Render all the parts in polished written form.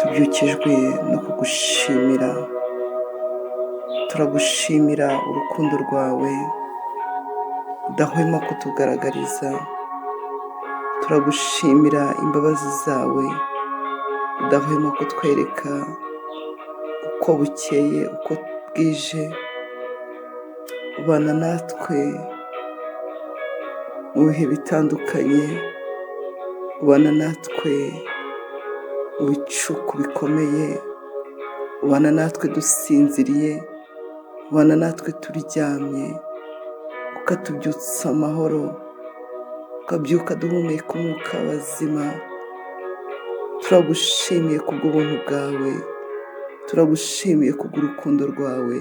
Tubyukijwe no kugushimira, turagushimira urukundo rwawe udahwema kutugaragariza, turagushimira imbabazi zawe udahwema kutwereka uko bukeye, uko bwije, ubana natwe mu bihe bitandukanye, ubana natwe mu bicuku bikomeye, ubana natwe dusinziriye, ubana natwe turyamye, ukatubyutsa amahoro, ukabyuka duhumeka umwuka w'abazima. Turagushimiye kubw'ubuntu bwawe, turagushimiye kubw'urukundo rwawe,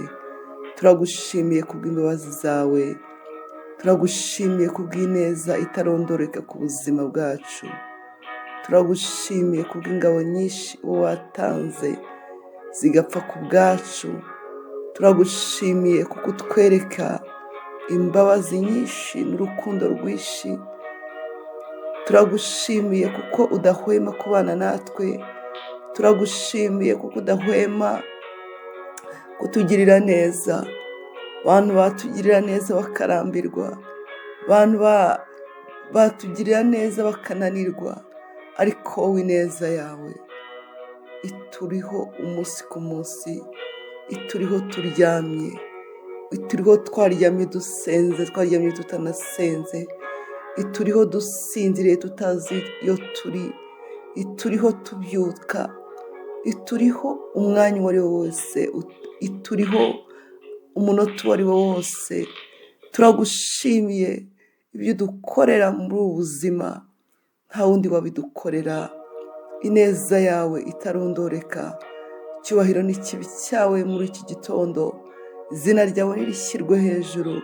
turagushimiye kubw'imbabazi zawe, turagushimiye kubw'ineza itarondoreka ku buzima bwacu, turagushimiye kubw'ingabo nyinshi uwo watanze zigapfa ku bwacu, turagushimiye kuko utwereka imbabazi nyinshi n'urukundo rwinshi, turagushimiye kuko udahwema kubana natwe, turagushimiye kuko udahwema kutugirira neza. Abantu batugirira neza bakarambirwa, abantu batugirira neza bakananirwa, ariko wowe ineza yawe ituriho umunsi ku munsi, ituriho turyamye, ituriho twaryamye dusenze, twaryamye tutanasenze, ituriho dusinziriye tutazi iyo turi, ituriho tubyuka, ituriho umwanya uwo ari wo wose, ituriho umunota uwo ari wo wose. Turagushimiye ibyo udukorera muri ubu buzima, nta wundi wabidukorera. Ineza yawe itarondoreka, icyubahiro n'ikibi cyawe muri iki gitondo, izina ryawe nirishyirwe hejuru,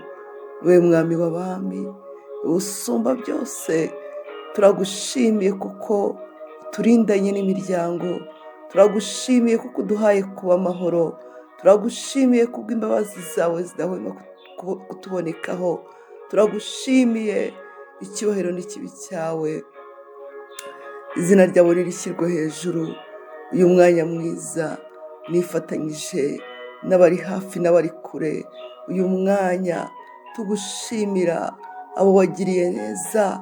we mwami w'abami, usumba byose. Turagushimiye kuko uturindanye n'imiryango, turagushimiye kuko uduhaye kuba amahoro, turagushimiye kubw'imbabazi zawe zidahwema kutubonekaho, turagushimiye icyubahiro n'ikibi cyawe, izina ryawe ririshyirwe hejuru. Uyu mwanya mwiza nifatanyije n'abari hafi n'abari kure, uyu mwanya tugushimira abo wagiriye neza,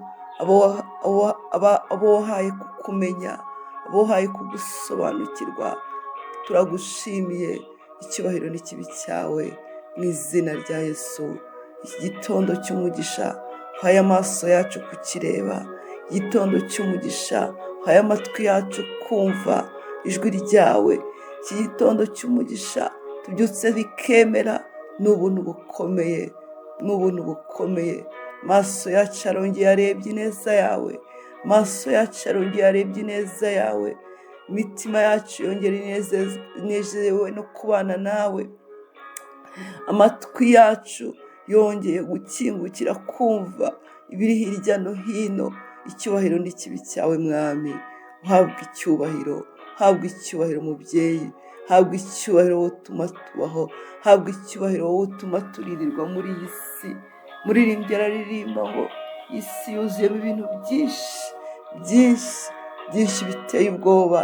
abo wahaye kukumenya, abo wahaye kugusobanukirwa. Turagushimiye, icyubahiro n'ikibi cyawe mu izina rya Yesu. Iki gitondo cy'umugisha uhaye amaso yacu kukireba, igitondo cy'umugisha uhaye amatwi yacu kumva ijwi ryawe, iki gitondo cy'umugisha tubyutse bikemera, ni ubuntu bukomeye, ni ubuntu bukomeye. Amaso yacu arongeye arebye ineza yawe, amaso yacu arongeye arebye ineza yawe, imitima yacu yongera inezerewe no kubana nawe, amatwi yacu yongeye gukingukira kumva ibiri hirya no hino. Icyubahiro n'ikibi cyawe mwami, uhabwe icyubahiro, habwa icyubahiro mubyeyi, habwa icyubahiro wowe utuma tubaho, habwa icyubahiro wowe utuma turirirwa muri iyi si. Muririmbyi araririmba ngo isi yuzuyemo ibintu byinshi byinshi byinshi biteye ubwoba,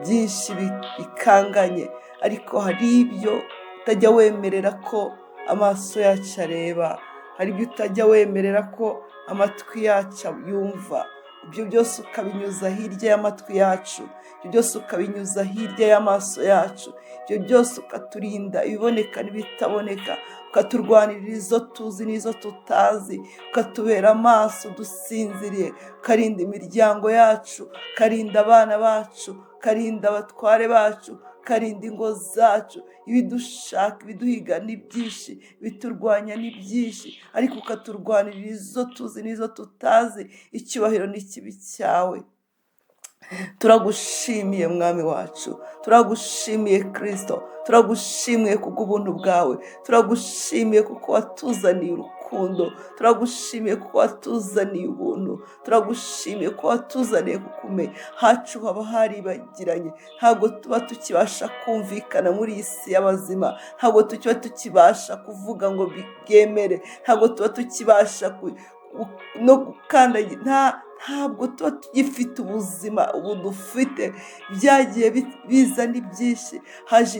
byinshi bikanganye, ariko hari ibyo utajya wemerera ko amaso yacu areba, hari ibyo utajya wemerera ko amatwi yacu yumva. Ibyo byose ukabinyuza hirya y'amatwi yacu, ibyo byose ukabinyuza hirya y'amaso yacu, ibyo byose ukaturinda ibiboneka n'ibitaboneka, ukaturwanirira izo tuzi n'izo tutazi, ukatubera amaso dusinziriye, ukarinda imiryango yacu, ukarinda abana bacu, ukarinda abatware bacu, ukarinda ingo zacu. Ibidushaka, ibiduhiga ni byinshi, ibiturwanya ni byinshi, ariko ukaturwanirira izo tuzi n'izo tutazi. Icyubahiro n'ikibi cyawe. Turagushimiye mwami wacu, turagushimiye Kirisito, turagushimiye kubw'ubuntu bwawe, turagushimiye kuko watuzaniye urukundo, turagushimiye kuko watuzaniye ubuntu, turagushimiye ko watuzaniye kukumenya. Hacu haba haribagiranye, ntabwo tuba tukibasha kumvikana muri iyi si y'abazima, ntabwo tuba tukibasha kuvuga ngo byemere, ntabwo tuba tukibasha no gukandagira, Ntabwo tuba tugifite ubuzima ubu dufite. Byagiye biza ni byinshi. Haje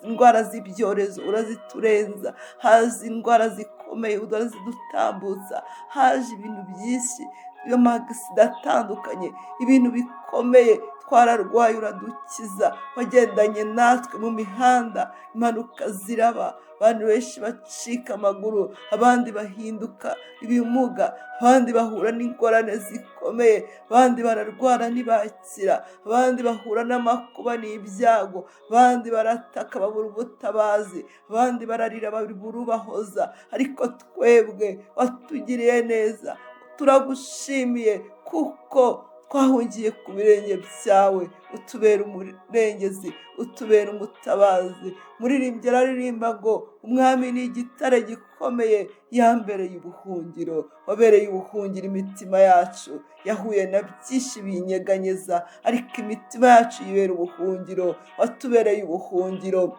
indwara z'ibyorezo uraziturenza, haje indwara zikomeye urazidutambutsa, haje ibintu byinshi by'amagisida atandukanye, ibintu bikomeye. Twararwaye uradukiza, wagendanye natwe mu mihanda, impanuka ziraba, abantu benshi bacika amaguru, abandi bahinduka ibimuga, abandi bahura n'ingorane zikomeye, abandi bararwara ntibakira, abandi bahura n'amakuba n'ibyago, abandi barataka babura ubutabazi, abandi bararira babura ubahoza. Ariko twebwe watugiriye neza, turagushimiye kuko twahungiye ku birenge byawe, utubera umurengezi, utubera umutabazi. Muririmbyi araririmba ngo umwami ni igitare gikomeye, yambereye ubuhungiro, wabereye ubuhungiro imitima yacu. Yahuye na byinshi biyinyeganyeza, ariko imitima yacu yibera ubuhungiro, watubereye ubuhungiro.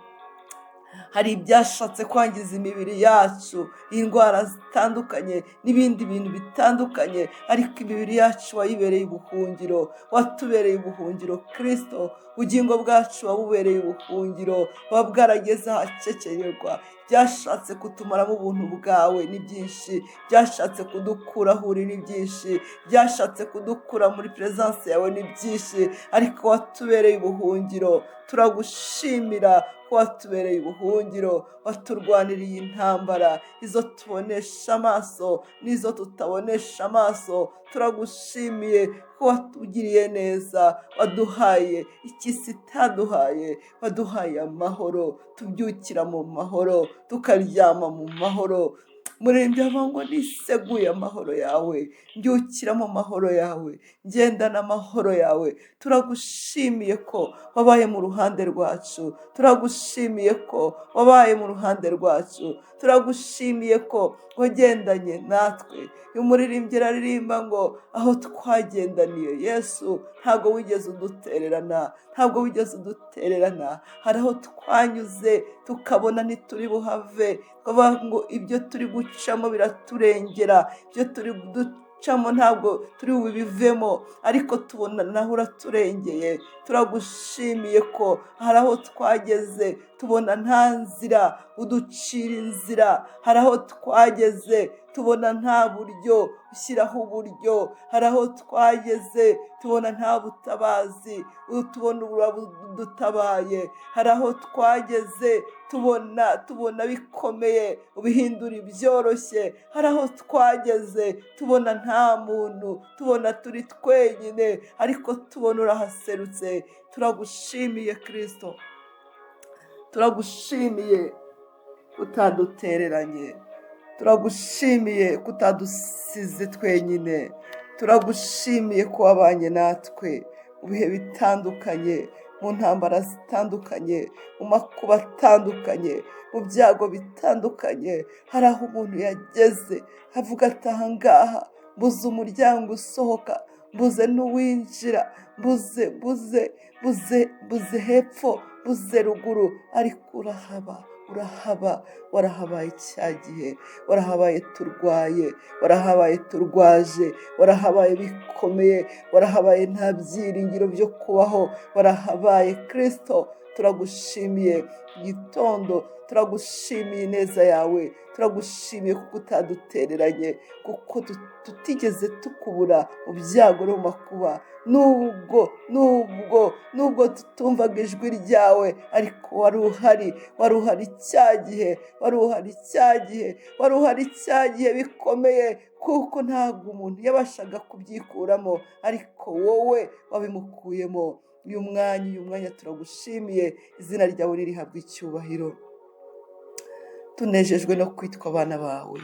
Hari ibyashatse kwangiza imibiri yacu, indwara zitandukanye n'ibindi bintu bitandukanye, ariko imibiri yacu wayibereye ubuhungiro, watubereye ubuhungiro Kristo. Ubugingo bwacu wabubereye ubuhungiro, buba bwarageze ahacecekerwa. Byashatse kutumaramo ubuntu bwawe ni byinshi, byashatse kudukura aho uri ni byinshi, byashatse kudukura muri presence yawe ni byinshi, ariko watubereye ubuhungiro. Turagushimira ko watubereye ubuhungiro, waturwaniriye intambara, izo tubonesha amaso n'izo tutabonesha amaso. Turagushimiye ko watugiriye neza, waduhaye icyo isi itaduhaye, waduhaye amahoro, tubyukira mu mahoro, tukaryama mu mahoro. Muririmbyi avuga ngo niseguye amahoro yawe, mbyukira mu mahoro yawe, ngendana amahoro yawe. Turagushimiye ko wabaye mu ruhande rwacu, turagushimiye ko wabaye mu ruhande rwacu, turagushimiye ko wagendanye natwe. Uyu muririmbyi araririmba ngo aho twagendaniye Yesu ntabwo wigeze udutererana, ntabwo wigeze udutererana. Hari aho twanyuze tukabona ntituri buhave, tukavuga ngo ibyo turi gucamo biraturengera, ibyo turi gucamo ntabwo turi bubivemo, ariko tubona naho uraturengeye. Turagushimiye ko hari aho twageze tubona nta nzira, uducira inzira. Hari aho twageze tubona nta buryo, ushyiraho uburyo. Hari aho twageze tubona nta butabazi, tubona uradutabaye. Hari aho twageze tubona bikomeye, ubihindura ibyoroshye. Hari aho twageze tubona nta muntu, tubona turi twenyine, ariko tubona urahaserutse. Turagushimiye Kristo, turagushimiye utadutereranye, turagushimiye kutadusize twenyine, turagushimiye ko wabanye natwe mu bihe bitandukanye, mu ntambara zitandukanye, mu makuba atandukanye, mu byago bitandukanye. Hari aho umuntu yageze avuga ati aha ngaha mbuze umuryango usohoka, mbuze n'uwinjira, mbuze mbuze mbuze mbuze hepfo, mbuze ruguru, ariko urahaba, urahaba, warahabaye cya gihe, warahabaye turwaye, warahabaye turwaje, warahabaye bikomeye, warahabaye nta byiringiro byo kubaho, warahabaye Kristo. Turagushimiye gitondo, turagushimiye ineza yawe, turagushimiye kuko utadutereranye, kuko tutigeze tukubura mu byago no mu makuba. Nubwo nubwo nubwo tutumvaga ijwi ryawe, ariko wari uhari, wari uhari cya gihe, wari uhari cya gihe, wari uhari cya gihe bikomeye, kuko ntabwo umuntu yabashaga kubyikuramo, ariko wowe wabimukuyemo. Uyu mwanya turagushimiye, izina ryawe ririhabwa icyubahiro. Tunejejwe no kwitwa abana bawe,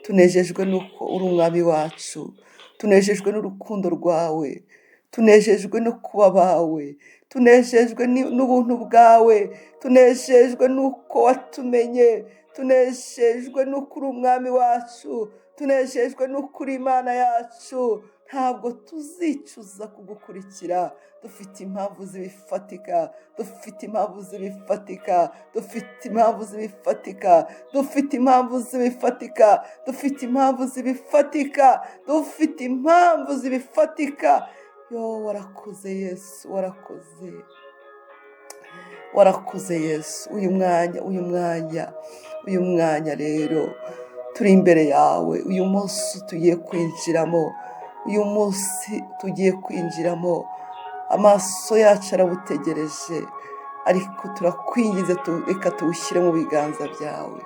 tunejejwe n'uko uri umwami wacu, tunejejwe n'urukundo rwawe, tunejejwe no kuba abawe, tunejejwe n'ubuntu bwawe, tunejejwe n'uko watumenye, tunejejwe n'uko uri umwami wacu, tunejejwe n'uko uri Imana yacu. Ntabwo tuzicuza kugukurikira. Dufite impamvu zibifatika, dufite impamvu zibifatika, dufite impamvu zibifatika, dufite impamvu zibifatika, dufite impamvu zibifatika, dufite impamvu zibifatika. Yo, warakoze Yesu, warakoze, warakoze Yesu. Uyu mwanya, uyu mwanya, uyu mwanya rero turi imbere yawe. Uyu munsi tugiye kwinjiramo, uyu munsi tugiye kwinjiramo, amaso yacu arawutegereje, ariko turakwinginze, reka tuwushyire mu biganza byawe.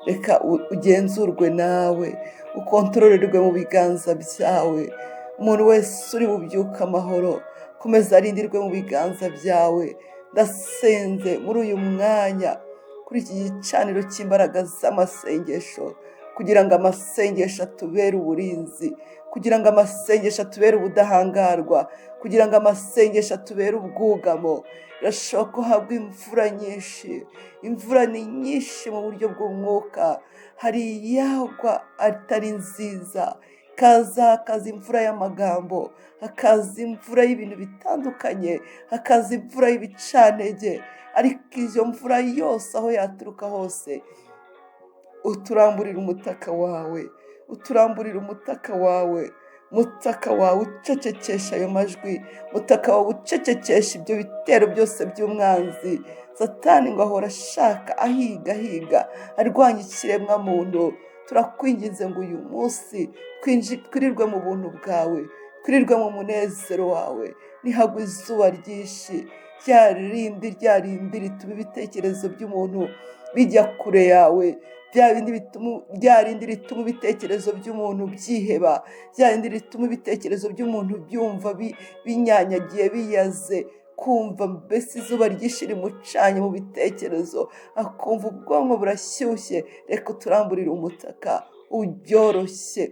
Reka ugenzurwe nawe, ukontororerwe mu biganza byawe. Umuntu wese uri bubyuke amahoro, komeza arindirwe mu biganza byawe. Ndasenze muri uyu mwanya kuri iki gicaniro cy'imbaraga z'amasengesho, kugira ngo amasengesho atubere uburinzi, kugira ngo amasengesho atubere ubudahangarwa, kugira ngo amasengesho atubere ubwugamo. Birashoboka ko habwa imvura nyinshi, imvura ni nyinshi mu buryo bw'umwuka. Hari iyagwa atari nziza, hakaza hakaza imvura y'amagambo, hakaza imvura y'ibintu bitandukanye, hakaza imvura y'ibicantege. Ariko iyo mvura yose aho yaturuka hose, uturamburira umutaka wawe, uturamburira umutaka wawe, mutaka wawe ucecekesha ayo majwi, mutaka wawe ucecekesha ibyo bitero byose by'umwanzi. Satani ngo ahora ashaka, ahiga, ahiga, arwanya ikiremwamuntu. Turakwinginze ngo uyu munsi twirirwe mu buntu bwawe, twirirwe mu munezero wawe. Nihagwa izuba ryinshi, rya rindi, rya rindi rituma ibitekerezo by'umuntu bijya kure yawe, bya bindi bituma, rya rindi rituma ibitekerezo by'umuntu byiheba, rya rindi rituma ibitekerezo by'umuntu byumva binyanyagiye, biyaze, kumva mbese izuba ryinshi rimucanye mu bitekerezo, akumva ubwonko burashyushye. Reka uturamburire umutaka ubyoroshye,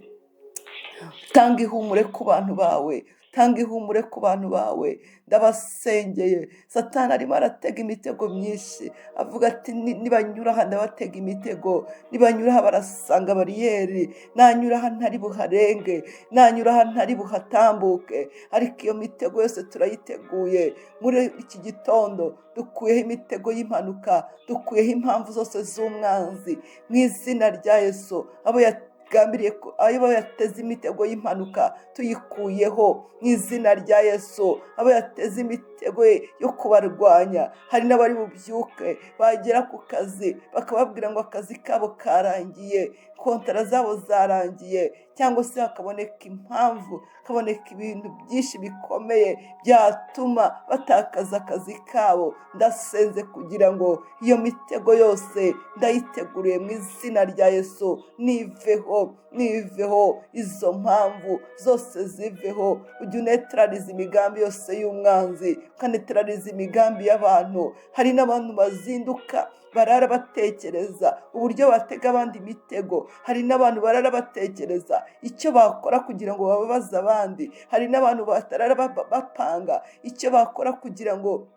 tanga ihumure ku bantu bawe, tanga ihumure ku bantu bawe. Ndabasengeye. Satani arimo aratega imitego myinshi, avuga ati nibanyura aha ndabatega imitego, nibanyura aha barasanga bariyeri, nanyura aha ntari buharenge, nanyura aha ntari buhatambuke. Ariko iyo mitego yose turayiteguye muri iki gitondo. Dukuyeho imitego y'impanuka, dukuyeho impamvu zose z'umwanzi mu izina rya Yesu. Abo yagambiriye ko, abo yateze imitego y'impanuka tuyikuyeho mu izina rya Yesu. Abo yateze imitego ye yo kubarwanya, hari n'abari bubyuke bagera ku kazi bakababwira ngo akazi kabo karangiye, kontara zabo zarangiye, cyangwa se hakaboneka impamvu, hakaboneka ibintu byinshi bikomeye byatuma batakaza akazi kabo. Ndasenze kugira ngo iyo mitego yose ndayiteguriye mu izina rya Yesu, niveho, niveho, izo mpamvu zose ziveho. Ujye unetraliza imigambi yose y'umwanzi, ukanetraliza imigambi y'abantu. Hari n'abantu bazinduka barara batekereza uburyo batega abandi imitego, hari n'abantu barara batekereza icyo bakora kugira ngo bababaze abandi, hari n'abantu batarara bapanga icyo bakora kugira ngo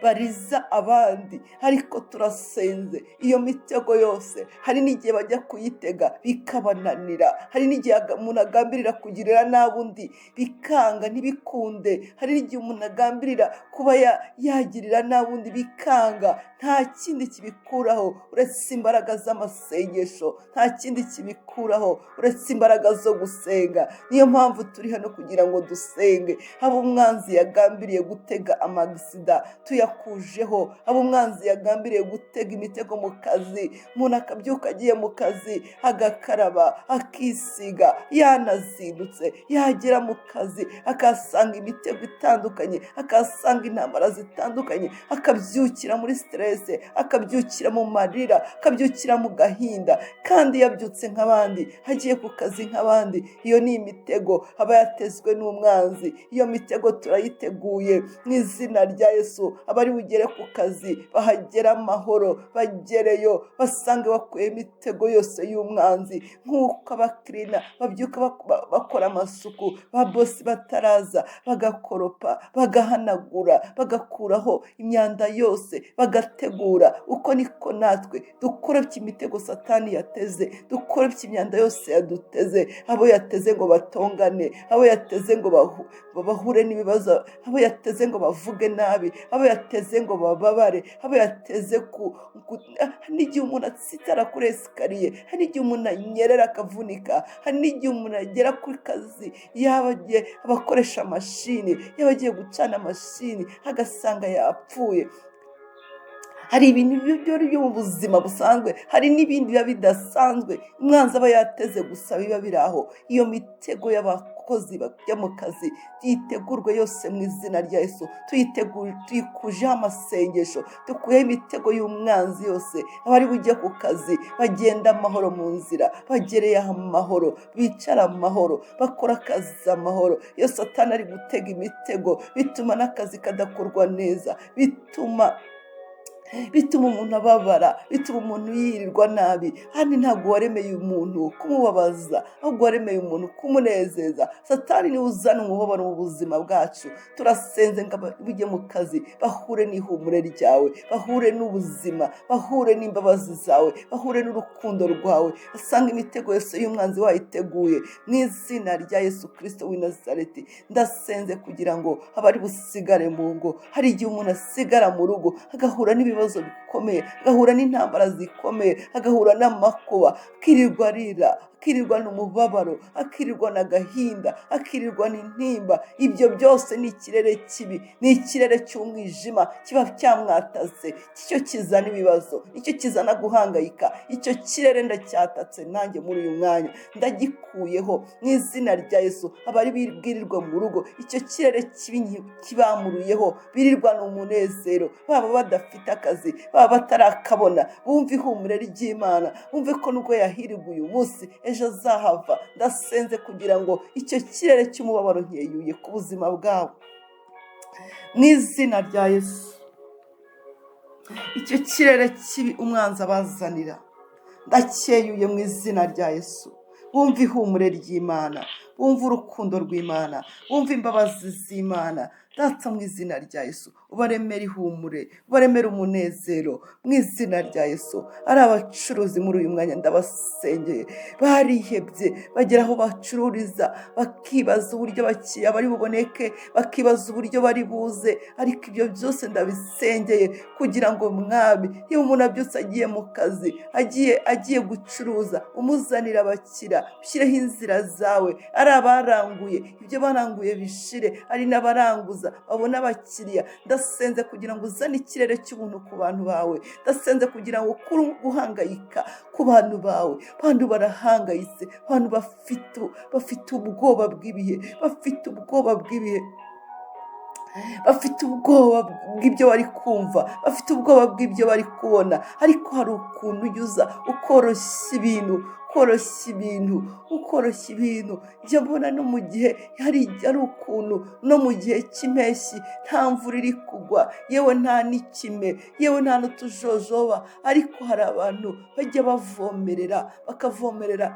bariza abandi. Ariko turasenze iyo mitego yose, hari n'igihe bajya kuyitega bikabananira, hari n'igihe umuntu agambirira kugirira nabi undi bikanga ntibikunde, hari n'igihe umuntu agambirira kuba yagirira nabi undi bikanga. Nta kindi kibikuraho uretse imbaraga z'amasengesho, nta kindi kibikuraho uretse imbaraga zo gusenga. Niyo mpamvu turi hano kugira ngo dusenge. Abo umwanzi yagambiriye gutega amagisida tuyakujeho, abo umwanzi yagambiriye gutega imitego mu kazi, umuntu akabyuka agiye mu kazi agakaraba akisiga yanazindutse, yagera mu kazi akahasanga imitego itandukanye, akahasanga intambara zitandukanye, akabyukira muri stress, akabyukira mu marira, akabyukira mu gahinda, kandi yabyutse nk'abandi, agiye ku kazi nk'abandi. Iyo ni imitego aba yatezwe n'umwanzi. Iyo mitego turayiteguye mu izina rya Yesu. Yesu. Abari bugere ku kazi bahagere amahoro, bagereyo basange bakuye imitego yose y'umwanzi. Nk'uko abakirina babyuka bakora amasuku, ba bosi bataraza bagakoropa, bagahanagura, bagakuraho imyanda yose, bagategura. Uko niko natwe dukoropye imitego Satani yateze, dukoropye imyanda yose yaduteze, abo yateze ngo batongane, abo yateze ngo bahure n'ibibazo, abo yateze ngo bavuge nabi, abo yateze ngo bababare, abo yateze ku n'igihe umuntu atsitara kuri esikariye, hari n'igihe umuntu anyerera akavunika, hari n'igihe umuntu agera ku kazi, yaba agiye abakoresha mashini, yaba agiye gucana mashini agasanga yapfuye. Hari ibintu byo mu buzima busanzwe, hari n'ibindi biba bidasanzwe umwanzi aba yateze, gusa biba biri aho. Iyo mitego y'abakozi bajya mu kazi tuyitegurwe yose mu izina rya Yesu, tuyikujeho amasengesho, dukuyeho imitego y'umwanzi yose. Abari bujye ku kazi bagenda amahoro mu nzira, bagereye amahoro, bicara amahoro, bakora akazi amahoro. Iyo Satani ari gutega imitego bituma n'akazi kadakorwa neza, bituma umuntu ababara, bituma umuntu yirirwa nabi. Hano ntabwo waremeye umuntu kumubabaza, ahubwo waremeye umuntu kumunezeza. Satani niwe uzana umubabaro mu buzima bwacu. Turasenze ngo bujye mu kazi bahure n'ihumure ryawe, bahure n'ubuzima, bahure n'imbabazi zawe, bahure n'urukundo rwawe, basanga imitego yose y'umwanzi wayiteguye mu izina rya Yesu Kristo w'i Nazareti. Ndasenze kugira ngo abari busigare mu ngo, hari igihe umuntu asigara mu rugo agahura n'ibibazo bikomeye, agahura n'intambara zikomeye, agahura n'amakuba, akirirwa arira, akirirwa n'umubabaro, akirirwa n'agahinda, akirirwa n'intimba. Ibyo byose ni ikirere kibi, ni ikirere cy'umwijima kiba cyamwatase, icyo kizana ibibazo, icyo kizana guhangayika. Icyo kirere ndacyatatse nanjye muri uyu mwanya, ndagikuyeho mu izina rya Yesu. Abari bibwirirwa mu rugo, icyo kirere kibi kibamuruyeho, birirwa n'umunezero, baba badafite akazi, baba batarakabona, bumve ihumure ry'Imana, bumve ko nubwo yahirwa uyu munsi ejo azahava. Ndasenze kugira ngo icyo kirere cy'umubabaro nkeyuye ku buzima bwabo mu izina rya Yesu. Icyo kirere kibi umwanzi abazanira ndacyeyuye mu izina rya Yesu. Bumve ihumure ry'Imana, bumve urukundo rw'Imana, bumve imbabazi z'Imana. Data mu izina rya Yesu ubaremere ihumure, ubaremere umunezero mu izina rya Yesu. Ari abacuruzi muri uyu mwanya ndabasengeye, barihebye bagera aho bacururiza bakibaza uburyo abakiriya bari buboneke, bakibaza uburyo bari buze, ariko ibyo byose ndabisengeye kugira ngo Mwami, iyo umuntu abyutse agiye mu kazi, agiye gucuruza, umuzanira abakiriya, ushyireho inzira zawe. Ari abaranguye ibyo baranguye bishire, ari n'abaranguza babone abakiriya. Ndasenze kugira ngo uzane ikirere cy'ubuntu ku bantu bawe. Ndasenze kugira ngo ukure guhangayika ku bantu bawe. Abantu barahangayitse, abantu bafite ubwoba bw'ibihe, bafite ubwoba bw'ibihe, bafite ubwoba bw'ibyo bari kumva, bafite ubwoba bw'ibyo bari kubona. Ariko hari ukuntu ujya ukoroshya ibintu, ukoroshya ibintu, ukoroshya ibintu. Njya mbona no mu gihe hari ukuntu no mu gihe cy'impeshyi nta mvura iri kugwa, yewe nta n'ikime, yewe nta n'utujojoba, ariko hari abantu bajya bavomerera, bakavomerera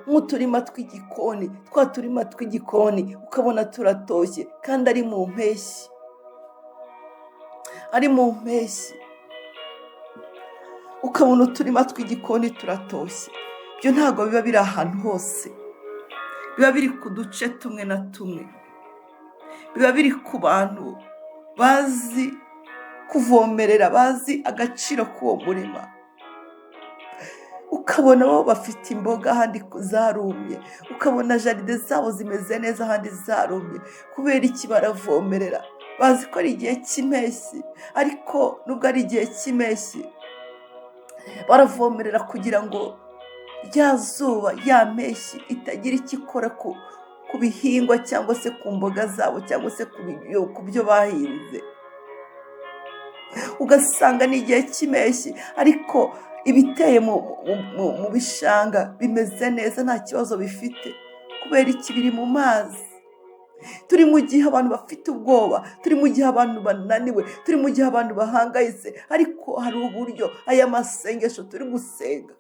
nk'uturima tw'igikoni, twa turima tw'igikoni ukabona turatoshye kandi ari mu mpeshyi, ari mu mpeshyi ukabona uturima tw'igikoni turatoshye. Ibyo ntabwo biba biri ahantu hose, biba biri ku duce tumwe na tumwe, biba biri ku bantu bazi kuvomerera, bazi agaciro k'uwo murima. Ukabona bo bafite imboga ahandi zarumye, ukabona jaride zabo zimeze neza ahandi zarumye. Kubera iki? Baravomerera, bazi ko ari igihe cy'impeshyi, ariko nubwo ari igihe cy'impeshyi baravomerera kugira ngo rya zuba, ya mpeshyi itagira icyo ikora ku bihingwa cyangwa se ku mboga zabo cyangwa se ku byo bahinze. Ugasanga ni igihe cy'impeshyi ariko ibiteye mu bishanga bimeze neza, nta kibazo bifite. Kubera iki? Biri mu mazi. Turi mu gihe abantu bafite ubwoba, turi mu gihe abantu bananiwe, turi mu gihe abantu bahangayitse, ariko hari uburyo aya masengesho turi gusenga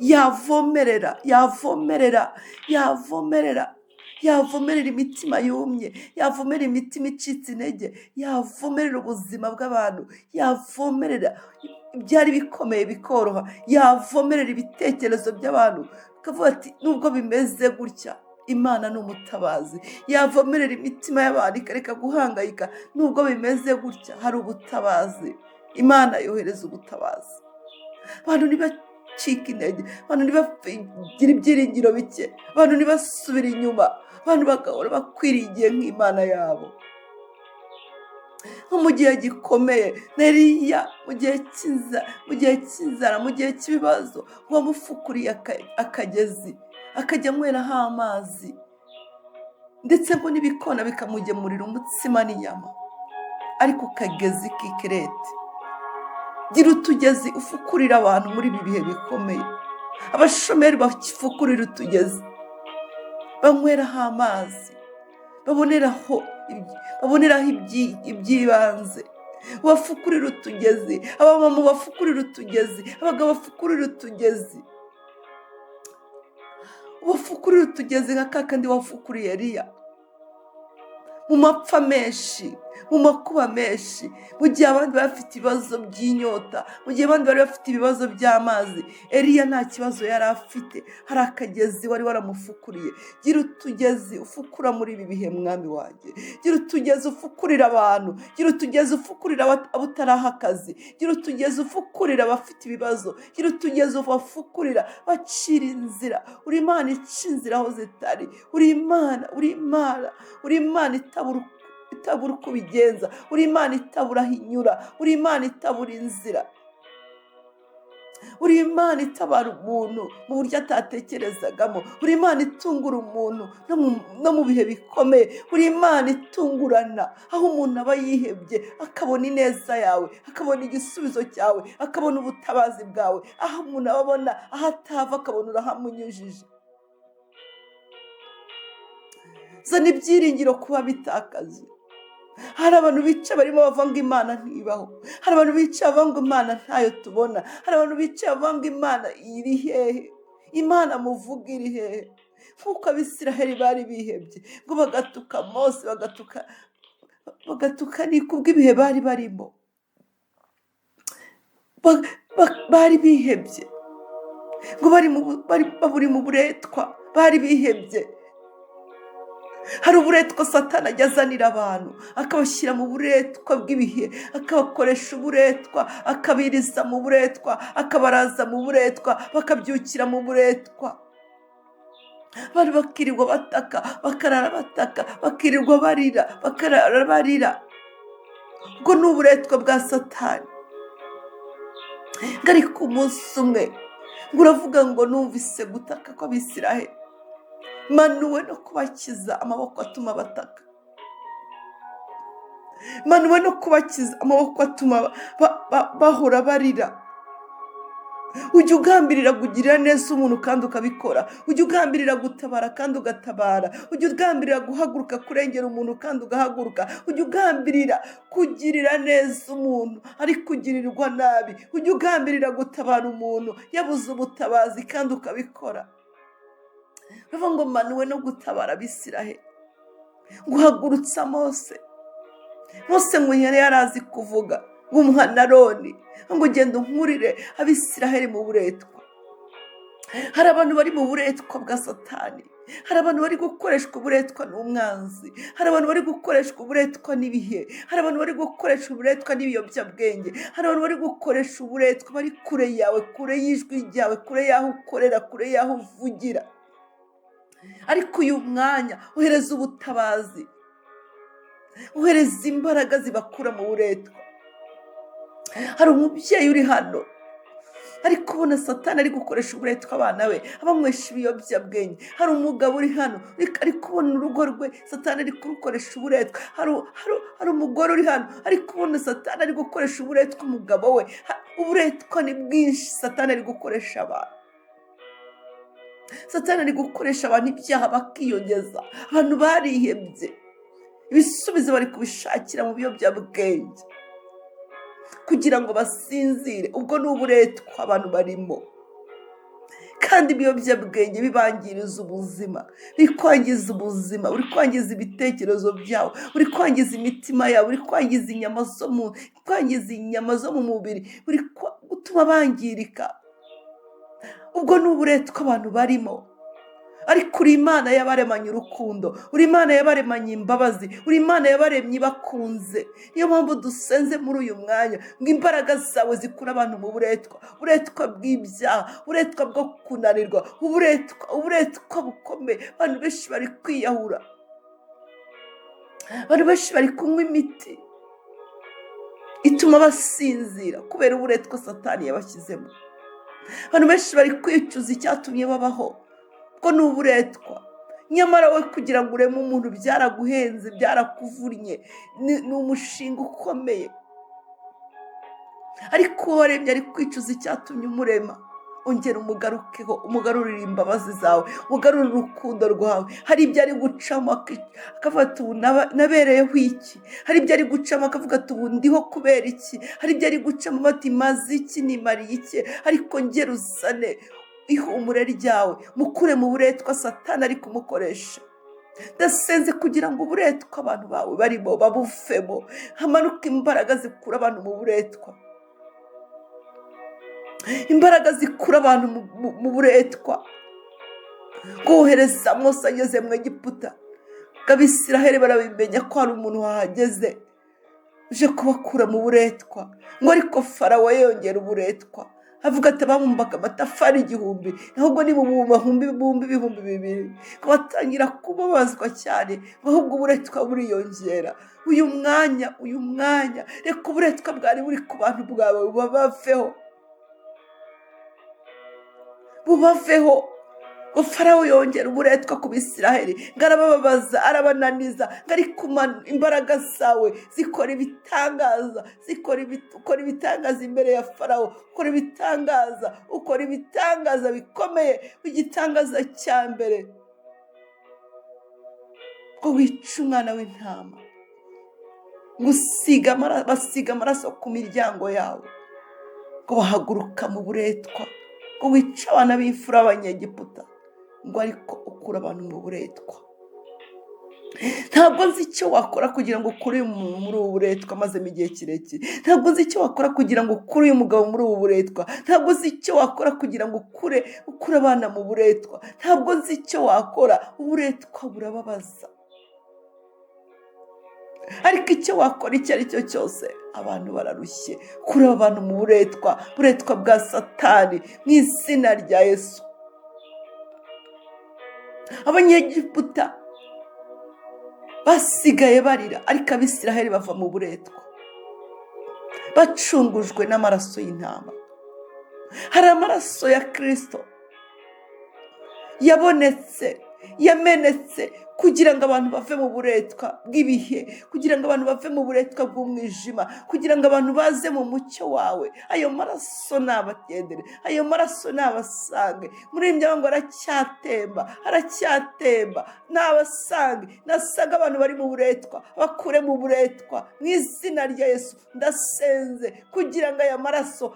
yavomerera, yavomerera, yavomerera, yavomerera imitima yumye, yavomerera imitima icitse intege, yavomerera ubuzima bw'abantu, yavomerera ibyari bikomeye bikoroha, yavomerera ibitekerezo by'abantu bakavuga ati nubwo bimeze gutya Imana ni umutabazi. Yavomerera imitima y'abantu ikareka guhangayika, nubwo bimeze gutya hari ubutabazi. Imana yohereza ubutabazi. Abantu ntibacike intege, abantu ntibagire ibyiringiro bike, abantu ntibasubire inyuma, abantu bagahora bakwiringiye nk'Imana yabo. Nko mu gihe gikomeye, Eliya mu gihe cy'inzara, mu gihe cy'ibibazo, wamufukuriye akagezi akajya anyweraho amazi, ndetse ngo n'ibikona bikamugemurira umutsima n'inyama, ariko kagezi k'ikerete. Gira utugezi ufukurira abantu muri ibi bihe bikomeye. Abashomeri bafukurira utugezi, banyweraho amazi, baboneraho iby'ibanze. Bafukurira utugezi, abamama bafukurira utugezi, abagabo bafukurira utugezi. Bafukurira utugezi nka kakandi wafukuriye Eliya. Mu mapfa menshi, mu makuba menshi, mu gihe abandi bari bafite ibibazo by'inyota, mu gihe abandi bari bafite ibibazo by'amazi, Eliya nta kibazo yari afite, hari akagezi wari waramufukuriye. Gira utugezi ufukura muri ibi bihe mwami wanjye. Gira utugezi ufukurira abantu, gira utugezi ufukurira abo utaraha akazi, gira utugezi ufukurira abafite ibibazo, gira utugezi ubafukurira, bacira inzira. Uri Imana ica inzira aho zitari, uri Imana, uri Imana, uri Imana itabura uko ubigenza, uri Imana itabura aho inyura, uri Imana itabura inzira, uri Imana itabara umuntu mu buryo atatekerezagamo, uri Imana itungura umuntu no mu bihe bikomeye, uri Imana itungurana aho umuntu aba yihebye akabona ineza yawe, akabona igisubizo cyawe, akabona ubutabazi bwawe, aho umuntu aba abona aho atava akabona urahamunyujije. Zana ibyiringiro kuba bitakaje. Hari abantu bica barimo bavuga ngo Imana ntibaho, hari abantu bica bavuga ngo Imana ntayo tubona, hari abantu bica bavuga ngo Imana iri hehe, Imana muvuga iri hehe. Nk'uko Abisiraheli bari bihebye ngo bagatuka Mose, bagatuka ni kubw'ibihe bari barimo, bari bihebye ngo bari mu buretwa, bari bihebye. Hari uburetwa Satani ajya azanira abantu, akabashyira mu buretwa bw'ibihe, akabakoresha uburetwa, akabiriza mu buretwa, akabaraza mu buretwa, bakabyukira mu buretwa. Bari bakirirwa bataka, bakarara bataka, bakirirwa barira, bakarara barira. Ubwo ni uburetwa bwa Satani. Ariko umunsi umwe ngo uravuga ngo numvise gutaka kw'Abisiraheli, manuwe no kubakiza amaboko atuma bataka, manuwe no kubakiza amaboko atuma bahora barira. Ujya ugambirira kugirira neza umuntu kandi ukabikora, ujya ugambirira gutabara kandi ugatabara, ujya ugambirira guhaguruka kurengera umuntu kandi ugahaguruka, ujya ugambirira kugirira neza umuntu ariko ugirirwa nabi, ujya ugambirira gutabara umuntu yabuze ubutabazi kandi ukabikora. Bavuga ngo manuwe no gutabara Abisiraheli, guhagurutsa Mose. Mose ngo yari yarazi kuvuga, ngo umuha na Aroni ngo ugende unkurire Abisiraheli mu buretwa. Hari abantu bari mu buretwa bwa Satani, hari abantu bari gukoreshwa uburetwa n'umwanzi, hari abantu bari gukoreshwa uburetwa n'ibihe, hari abantu bari gukoresha uburetwa n'ibiyobyabwenge, hari abantu bari gukoresha uburetwa bari kure yawe, kure y'ijwi ryawe, kure y'aho ukorera, kure y'aho uvugira. Ariko uyu mwanya uhereza ubutabazi, uhereza imbaraga zibakura mu buretwa. Hari umubyeyi uri hano ari kubona Satani ari gukoresha uburetwa abana be, abanywesha ibiyobyabwenge. Hari umugabo uri hano ari kubona urugo rwe Satani ari kurukoresha uburetwa. Hari umugore uri hano ari kubona Satani ari gukoresha uburetwa umugabo we. Uburetwa ni bwinshi Satani ari gukoresha abantu. Satani ari gukoresha abantu ibyaha bakiyongeza. Abantu barihebye, ibisubizo bari kubishakira mu biyobyabwenge kugira ngo basinzire. Ubwo ni uburetwa abantu barimo, kandi ibiyobyabwenge bibangiriza ubuzima, biri kwangiza ubuzima, buri kwangiza ibitekerezo byabo, buri kwangiza imitima yabo, buri kwangiza inyama zo mu kwangiza inyama zo mu mubiri, buri gutuma bangirika. Ubwo ni uburetwa abantu barimo. Ariko uri Imana yabaremanye urukundo, uri Imana yabaremanye imbabazi, uri Imana yabaremye ibakunze. Niyo mpamvu dusenze muri uyu mwanya ngo imbaraga zawe zikure abantu mu buretwa, uburetwa bw'ibyaha, uburetwa bwo kunanirwa, uburetwa bukomeye. Abantu benshi bari kwiyahura, abantu benshi bari kunywa imiti ituma basinzira kubera uburetwa Satani yabashyizemo. Abantu benshi bari kwicuza icyatumye babaho, ko ni uburetwa. Nyamara we kugira ngo ureme umuntu byaraguhenze, byarakuvunnye, ni umushinga ukomeye. Ariko uwo waremye ari kwicuza icyatumye umurema. Ongera umugarukeho, umugarurire imbabazi zawe, umugarurire urukundo rwawe. Hari ibyo ari gucamo akavuga ati ubu nabereyeho iki? Hari ibyo ari gucamo akavuga ati ubu ndiho kubera iki? Hari ibyo ari gucamo ati maze iki, nimariye iki? Ariko ngera uzane ihumure ryawe, mukure mu buretwa Satani ari kumukoresha. Ndasenze kugira ngo uburetwa abantu bawe barimo babuvemo, hamanuke imbaraga zikura abantu mu buretwa, imbaraga zikura abantu mu buretwa. Kohereza Mose ageze mu Egiputa, ngo Abisiraheli barabimenya ko hari umuntu wahageze uje kubakura mu buretwa, ngo ariko Farawo yongera uburetwa, avuga ati ababumbaga amatafari 1000, ahubwo nibubumba bumba 2000. Ngo batangira kubabazwa cyane, ngo ahubwo uburetwa buriyongera. Uyu mwanya, uyu mwanya, reka uburetwa bwari buri ku bantu bwawe bubaveho, bubaveho. Ngo Farawo yongera uburetwa ku Bisiraheli, ngo arabababaza, arabananiza, ngo ariko imbaraga zawe zikora ibitangaza, ukora ibitangaza imbere ya Farawo, ukora ibitangaza, ukora ibitangaza bikomeye. Igitangaza cya mbere, ngo wice umwana w'intama, ngo basiga amaraso ku miryango yabo, ngo bahaguruka mu buretwa, ngo wice abana b'imfura b'Abanyegiputa, ngo ariko ukura abantu mu buretwa. Ntabwo nzi icyo wakora kugira ngo ukure uyu muntu muri ubu buretwa amazemo igihe kirekire. Ntabwo nzi icyo wakora kugira ngo ukure uyu mugabo muri ubu buretwa. Ntabwo nzi icyo wakora kugira ngo ukure abana mu buretwa. Ntabwo nzi icyo wakora. Uburetwa burababaza, ariko icyo wakora icyo ari cyo cyose, abantu bararushye. Kura abantu mu buretwa, buretwa bwa Satani, mu izina rya Yesu. Abanyegiputa basigaye barira, ariko Abisiraheli bava mu buretwa bacungujwe n'amaraso y'intama. Hari amaraso ya Kristo yabonetse, yamenetse kugira ngo abantu bave mu buretwa bw'ibihe, kugira ngo abantu bave mu buretwa bw'umwijima, kugira ngo abantu baze mu mucyo wawe. Ayo maraso nabagendere, ayo maraso nabasange. Muri ibyo ngo aracyatemba, aracyatemba, nabasange, nasaga abantu bari mu buretwa, bakure mu buretwa mu izina rya Yesu. Ndasenze kugira ngo aya maraso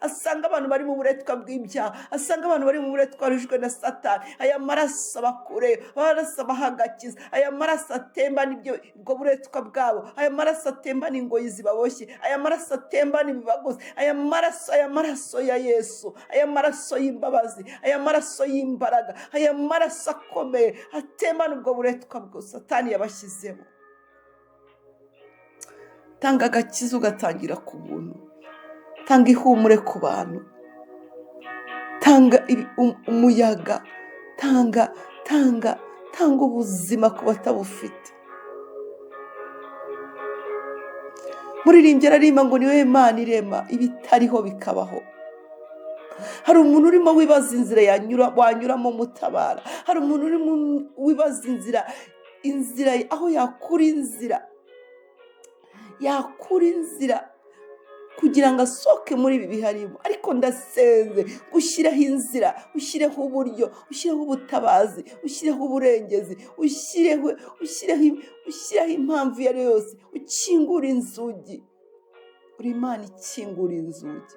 asange abantu bari mu buretwa bw'ibyaha, asange abantu bari mu buretwa baruhijwe na Satani. Aya maraso abakure, amaraso abahagakiza, aya maraso atemba n'ibyo ubwo buretwa bwabo, aya maraso atemba n'ingoyi zibaboshye, aya maraso atemba n'ibibagozi, aya maraso, aya maraso ya Yesu, aya maraso y'imbabazi, aya maraso y'imbaraga, aya maraso akomeye atemba n'ubwo buretwa bwo Satani yabashyizemo. Tanga agakiza ugatangira ku buntu, tanga ihumure ku bantu, tanga umuyaga, tanga, tanga, tanga ubuzima ku batabufite. Muririmbyi araririmba ngo ni wowe Mana irema ibitariho bikabaho. Hari umuntu urimo wibaza inzira wanyuramo mutabara. Hari umuntu urimo wibaza inzira aho yakura inzira, yakura inzira kugira ngo asohoke muri ibi biharimo. Ariko ndasenze ushyireho inzira, ushyireho uburyo, ushyireho ubutabazi, ushyireho uburengezi, ushyireho impamvu iyo ari yo yose, ukingure inzugi. Uri Imana ikingura inzugi,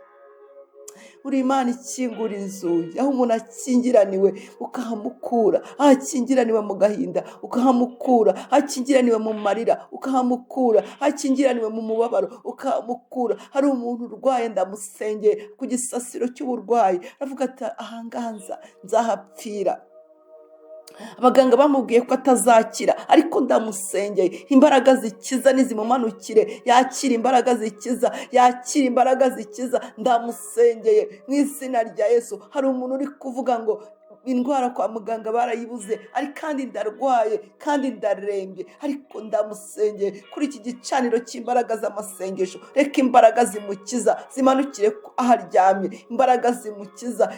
uri Imana ikingura inzugi. Aho umuntu akingiraniwe ukahamukura, aho akingiraniwe mu gahinda ukahamukura, aho akingiraniwe mu marira ukahamukura, aho akingiraniwe mu mubabaro ukahamukura. Hari umuntu urwaye, ndamusengeye ku gisasiro cy'uburwayi, aravuga ati ahangaha nzahapfira. Abaganga bamubwiye ko atazakira, ariko ndamusengeye, imbaraga zikiza nizimumanukire, yakira imbaraga zikiza, yakira imbaraga zikiza. Ndamusengeye mu izina rya Yesu. Hari umuntu uri kuvuga ngo indwara kwa muganga barayibuze, ariko kandi ndarwaye kandi ndarembye, ariko ndamusengeye kuri iki gicaniro cy'imbaraga z'amasengesho. Reka imbaraga zimukiza zimanukire aho aryamye, imbaraga zimukiza.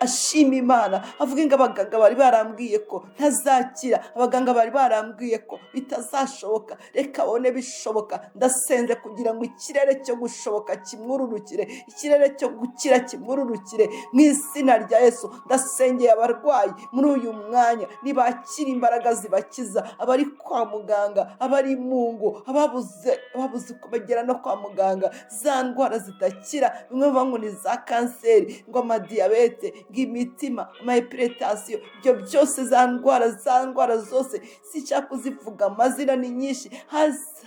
Ashima Imana, avuge ngo abaganga bari barambwiye ko ntazakira, abaganga bari barambwiye ko bitazashoboka, reka abone bishoboka. Ndasenze kugira ngo ikirere cyo gushoboka kimwururukire, ikirere cyo gukira kimwururukire mu izina rya Yesu. Ndasengeye abarwayi muri uyu mwanya, nibakira imbaraga zibakiza, abari kwa muganga, abari mu ngo, ababuze uko bagera no kwa muganga, za ndwara zidakira, bimwe bavuga ngo ni za kanseri, ngo amadiyabete, ngo imitima, amahiperetasiyo, ibyo byose, za ndwara zose sinshaka kuzivuga amazina, ni nyinshi.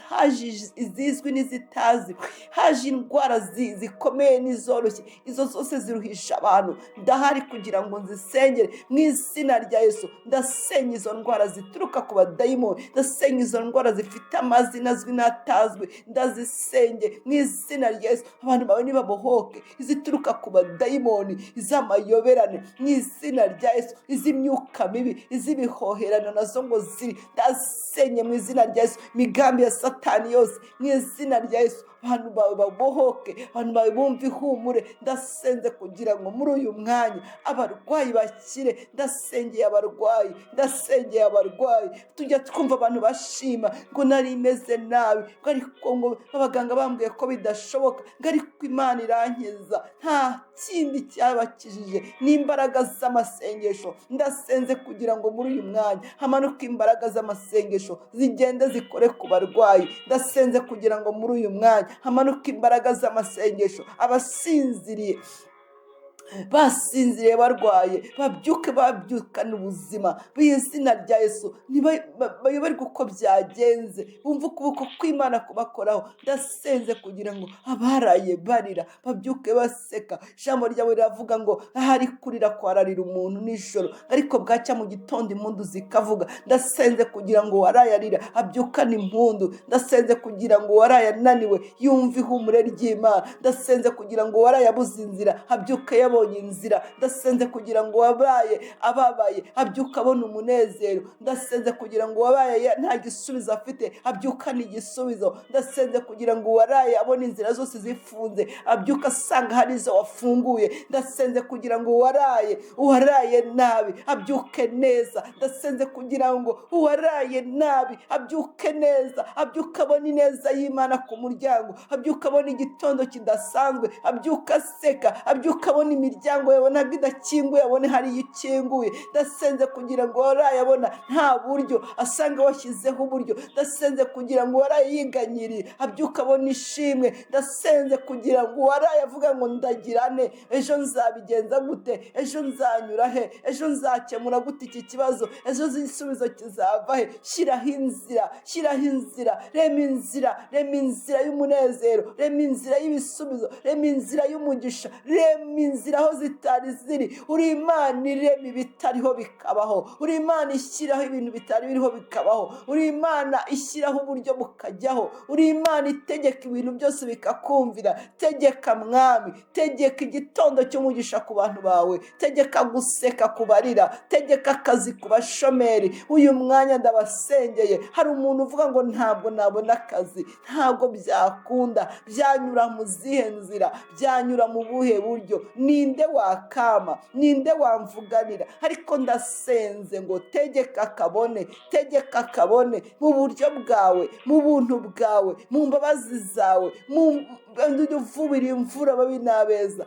Haje izizwi n'izitazwi, haje indwara zikomeye n'izoroshye, izo zose ziruhisha abantu. Ndahari kugira ngo nzisengere mu izina rya Yesu. Ndasenya izo ndwara zituruka ku badayimoni, ndasenya izo ndwara zifite amazina azwi n'atazwi, ndazisenge mu izina rya Yesu. Abantu bawe nibabohoke izituruka ku badayimoni, iz'amayoberane mu izina rya Yesu, iz'imyuka mibi, iz'ibihoherano nazo ngo ziri, ndasenye mu izina rya Yesu. Imigambi ya Satani yose mu izina rya Yesu, abantu bawe babohoke, abantu bawe bumve ihumure. Ndasenze kugira ngo muri uyu mwanya abarwayi bakire. Ndasengeye abarwayi, ndasengeye abarwayi. Tujya twumva abantu bashima ngo nari meze nabi, ngo ariko ngo abaganga bambwiye ko bidashoboka, ngo ariko Imana irankiza. Nta kindi cyabakijije n'imbaraga z'amasengesho. Ndasenze kugira ngo muri uyu mwanya hamanuke imbaraga z'amasengesho zigende zikore ku barwayi. Ndasenze kugira ngo muri uyu mwanya hamanuke imbaraga z'amasengesho, abasinziriye basinziriye barwaye babyuke babyukana ubuzima mu izina rya Yesu. Bayoberwe uko byagenze, bumve ukuboko kw'Imana kubakoraho. Ndasenze kugira ngo abaraye barira babyuke baseka. Ijambo ryawe riravuga ngo ahari kurira kwararira umuntu nijoro, ariko bwacya mu gitondo impundu zikavuga. Ndasenze kugira ngo uwaraye arira abyukane impundu. Ndasenze kugira ngo uwaraye ananiwe yumve ihumure ry'Imana. Ndasenze kugira ngo uwaraye abuze inzira abyuke yabonye inzira. Ndasenze kugira ngo uwabaye ababaye abyuke abona umunezero. Ndasenze kugira ngo uwabaye nta gisubizo afite abyukane igisubizo. Ndasenze kugira ngo uwaraye abone inzira zose zifunze abyuke asanga hari izo wafunguye. Ndasenze kugira ngo uwaraye nabi abyuke neza. Ndasenze kugira ngo uwaraye nabi abyuke neza, abyuke abona ineza y'Imana ku muryango, abyuke abona igitondo kidasanzwe, abyuke aseka, abyuke abona imiryango yabonaga idakinguye abone hari iyo ikinguye. Ndasenze kugira ngo uwaraye abona nta buryo asanga washyizeho uburyo. Ndasenze kugira ngo uwaraye yiganyiriye abyuke abona ishimwe. Ndasenze kugira ngo uwaraye avuga ngo ndagirane, ejo nzabigenza gute, ejo nzanyura he, ejo nzakemura gute iki kibazo, ejo igisubizo kizava he. Shyiraho inzira, shyiraho inzira, rema inzira, rema inzira y'umunezero, rema inzira y'ibisubizo, rema inzira y'umugisha, rema inzira aho zitari ziri. Uri Imana irema ibitariho bikabaho, uri Imana ishyiraho ibintu bitari biriho bikabaho, uri Imana ishyiraho uburyo bukajyaho, uri Imana itegeka ibintu byose bikakumvira. Tegeka Mwami, tegeka igitondo cy'umugisha ku bantu bawe, tegeka guseka ku barira, tegeka akazi ku bashomeri. Uyu mwanya ndabasengeye. Hari umuntu uvuga ngo ntabwo nabona akazi, ntabwo byakunda, byanyura mu zihe nzira, byanyura mu buhe buryo, ni Ninde wakama? Ninde wamvuganira? Ariko ndasenze ngo tegeka kabone, tegeka kabone mu buryo bwawe, mu buntu bwawe, mu mbabazi zawe, mu uvubira imvura babi n'abeza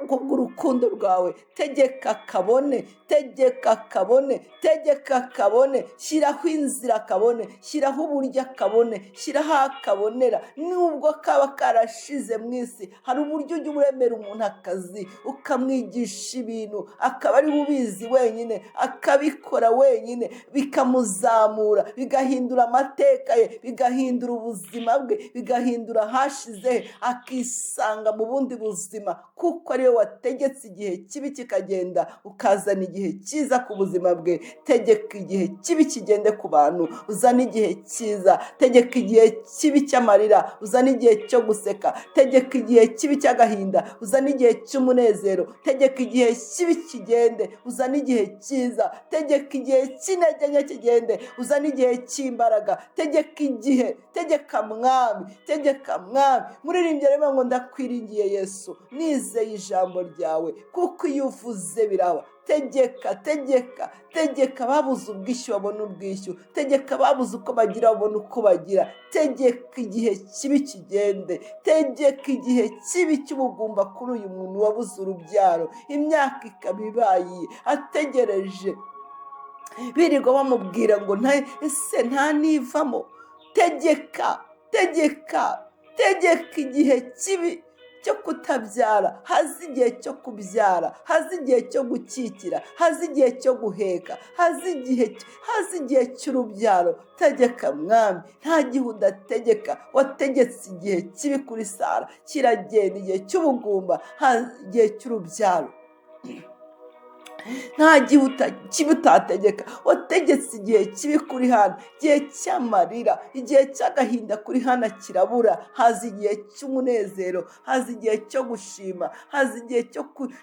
kubw'urukundo rwawe. Tegeka kabone, tegeka kabone, tegeka kabone. Shyiraho inzira kabone, shyiraho uburyo kabone, shyiraho akabonera. Nubwo kaba karashize mu isi, hari uburyo ujya uremera umuntu akazi, ukamwigisha ibintu akaba ari we ubizi wenyine, akabikora wenyine, bikamuzamura, bigahindura amateka ye, bigahindura ubuzima bwe, bigahindura ahashize he, akisanga mu bundi buzima, kuko ariwe wategetse igihe kibi kikagenda, ukazana igihe cyiza ku buzima bwe. Tegeka igihe kibi kigende ku bantu, uzane igihe cyiza. Tegeka igihe kibi cy'amarira, uzane igihe cyo guseka. Tegeka igihe kibi cy'agahinda, uzane igihe cy'umunezero. Tegeka igihe kibi kigende, uzane igihe cyiza. Tegeka igihe cy'intege nke kigende, uzane igihe cy'imbaraga. Tegeka igihe, tegeka Mwami, tegeka Mwami. Muririmbyi rero ngo ndakwiringiye Yesu, nizeye ijambo ryawe, kuko iyo uvuze biraba. Tegeka, tegeka, tegeka ababuze ubwishyu babone ubwishyu. Tegeka ababuze uko bagira babone uko bagira. Tegeka igihe kibi kigende. Tegeka igihe kibi cy'ubugumba kuri uyu muntu wabuze urubyaro, imyaka ikaba ibaye ategereje, birirwa bamubwira ngo ese nta nivamo. Tegeka, tegeka, tegeka igihe kibi cyo kutabyara, haza igihe cyo kubyara, haza igihe cyo gukikira, haza igihe cyo guheka, haza igihe cy'urubyaro. Tegeka Mwami, nta gihe udategeka. Wategetse igihe kibi kuri Sara kiragenda, igihe cy'ubugumba, haza igihe cy'urubyaro. Nta gihe kibi utategeka. Wategetse igihe kibi kuri Hana, igihe cy'amarira, igihe cy'agahinda kuri Hana kirabura, haza igihe cy'umunezero, haza igihe cyo gushima, haza igihe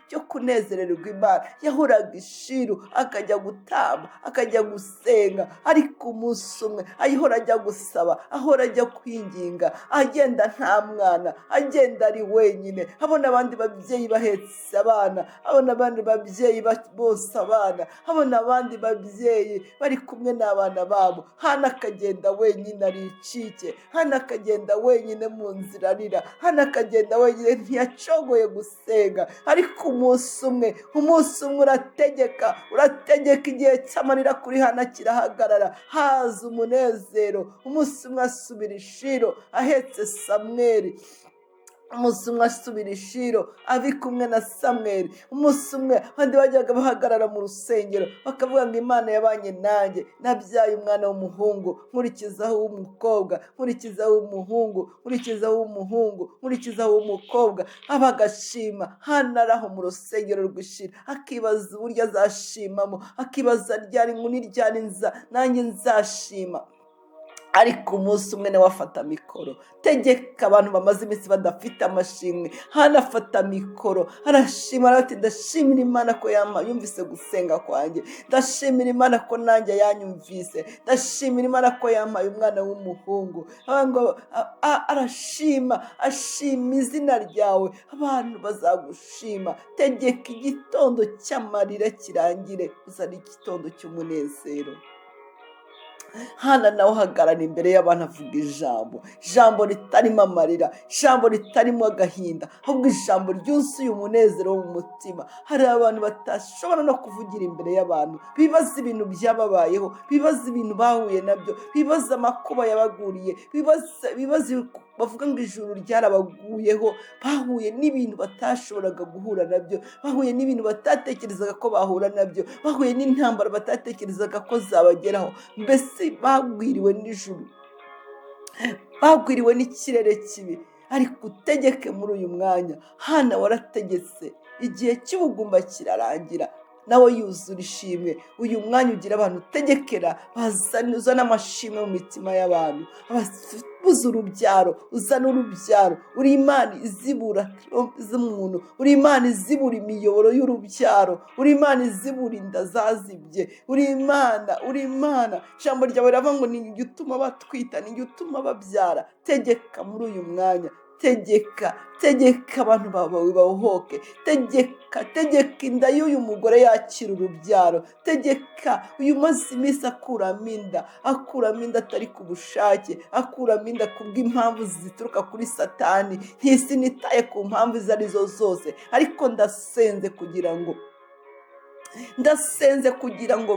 cyo kunezererwa Imana. Yahoraga ishiru, akajya gutamba, akajya gusenga, ariko umunsi umwe ahora ajya gusaba, ahora ajya kwinginga, agenda nta mwana, agenda ari wenyine, abona abandi babyeyi bahetse abana, abona abandi babyeyi bose abana, abona abandi babyeyi bari kumwe n'abana babo. Hana akagenda wenyine ari icike, Hana akagenda wenyine mu nzira arira, Hana akagenda wenyine ntiyacogoye gusenga. Ariko umunsi umwe urategeka, urategeka igihe cy'amarira kuri Hana kirahagarara, haza umunezero. Umunsi umwe asubira ishiro ahetse Samweli. Umunsi umwe asubira ishiro ari kumwe na Samweli. Umunsi umwe abandi bajyaga bahagarara mu rusengero bakavuga ngo Imana yabanye nanjye, nabyaye umwana w'umuhungu, nkurikizaho uw'umukobwa, nkurikizaho uw'umuhungu, nkurikizaho uw'umuhungu, nkurikizaho uw'umukobwa. Aba agashima. Hana ari aho mu rusengero rw'ishiro, akibaza uburyo azashimamo, akibaza ryari ngo ni ryari nanjye nzashima. Ariko umunsi umwe nawe afata mikoro. Tegeka abantu bamaze iminsi badafite amashimwe. Hana afata mikoro arashima, ati ndashimira Imana ko yumvise gusenga kwanjye, ndashimira Imana ko nanjye yanyumvise, ndashimira Imana ko yampaye umwana w'umuhungu. Arashima, ashima izina ryawe, abantu bazagushima. Tegeka igitondo cy'amarira kirangire, uzane igitondo cy'umunezero. Hana nawe uhagarara imbere y'abantu avuga ijambo, ijambo ritarimo amarira, ijambo ritarimo agahinda, ahubwo ijambo ryuzuye umunezero wo mu mutima. Hari abantu batashobora no kuvugira imbere y'abantu, bibaza ibintu byababayeho, bibaza ibintu bahuye nabyo, bibaza amakuba yabaguriye, bibaza bavuga ngo ijuru ryarabaguyeho, bahuye n'ibintu batashoboraga guhura nabyo, bahuye n'ibintu batatekerezaga ko bahura nabyo, bahuye n'intambara batatekerezaga ko zabageraho. Mbese bagwiriwe n'ijuru, bagwiriwe n'ikirere kibi. Ariko utegeke muri uyu mwanya. Hana warategetse, igihe cy'ubugumba kirarangira, nawe yuzura ishimwe. Uyu mwanya ugira abantu utegekera, uzana amashimwe mu mitima y'abantu. Ababuze urubyaro, uzana urubyaro. Uri Imana izibura z'umuntu, uri Imana izibura imiyoboro y'urubyaro, uri Imana izibura inda zazibye, uri Imana, uri Imana. Ijambo ryawe riravuga ngo ni njye utuma batwita, ni njye utuma babyara. Tegeka muri uyu mwanya, Tegeka, tegeka abantu bawe babohoke. Tegeka, tegeka inda y'uyu mugore yakira urubyaro. Tegeka uyu umaze iminsi akuramo inda, akuramo inda atari ku bushake, akuramo inda kubw'impamvu zituruka kuri Satani. Ntisinitaye ku mpamvu izo arizo zose, ariko ndasenze kugira ngo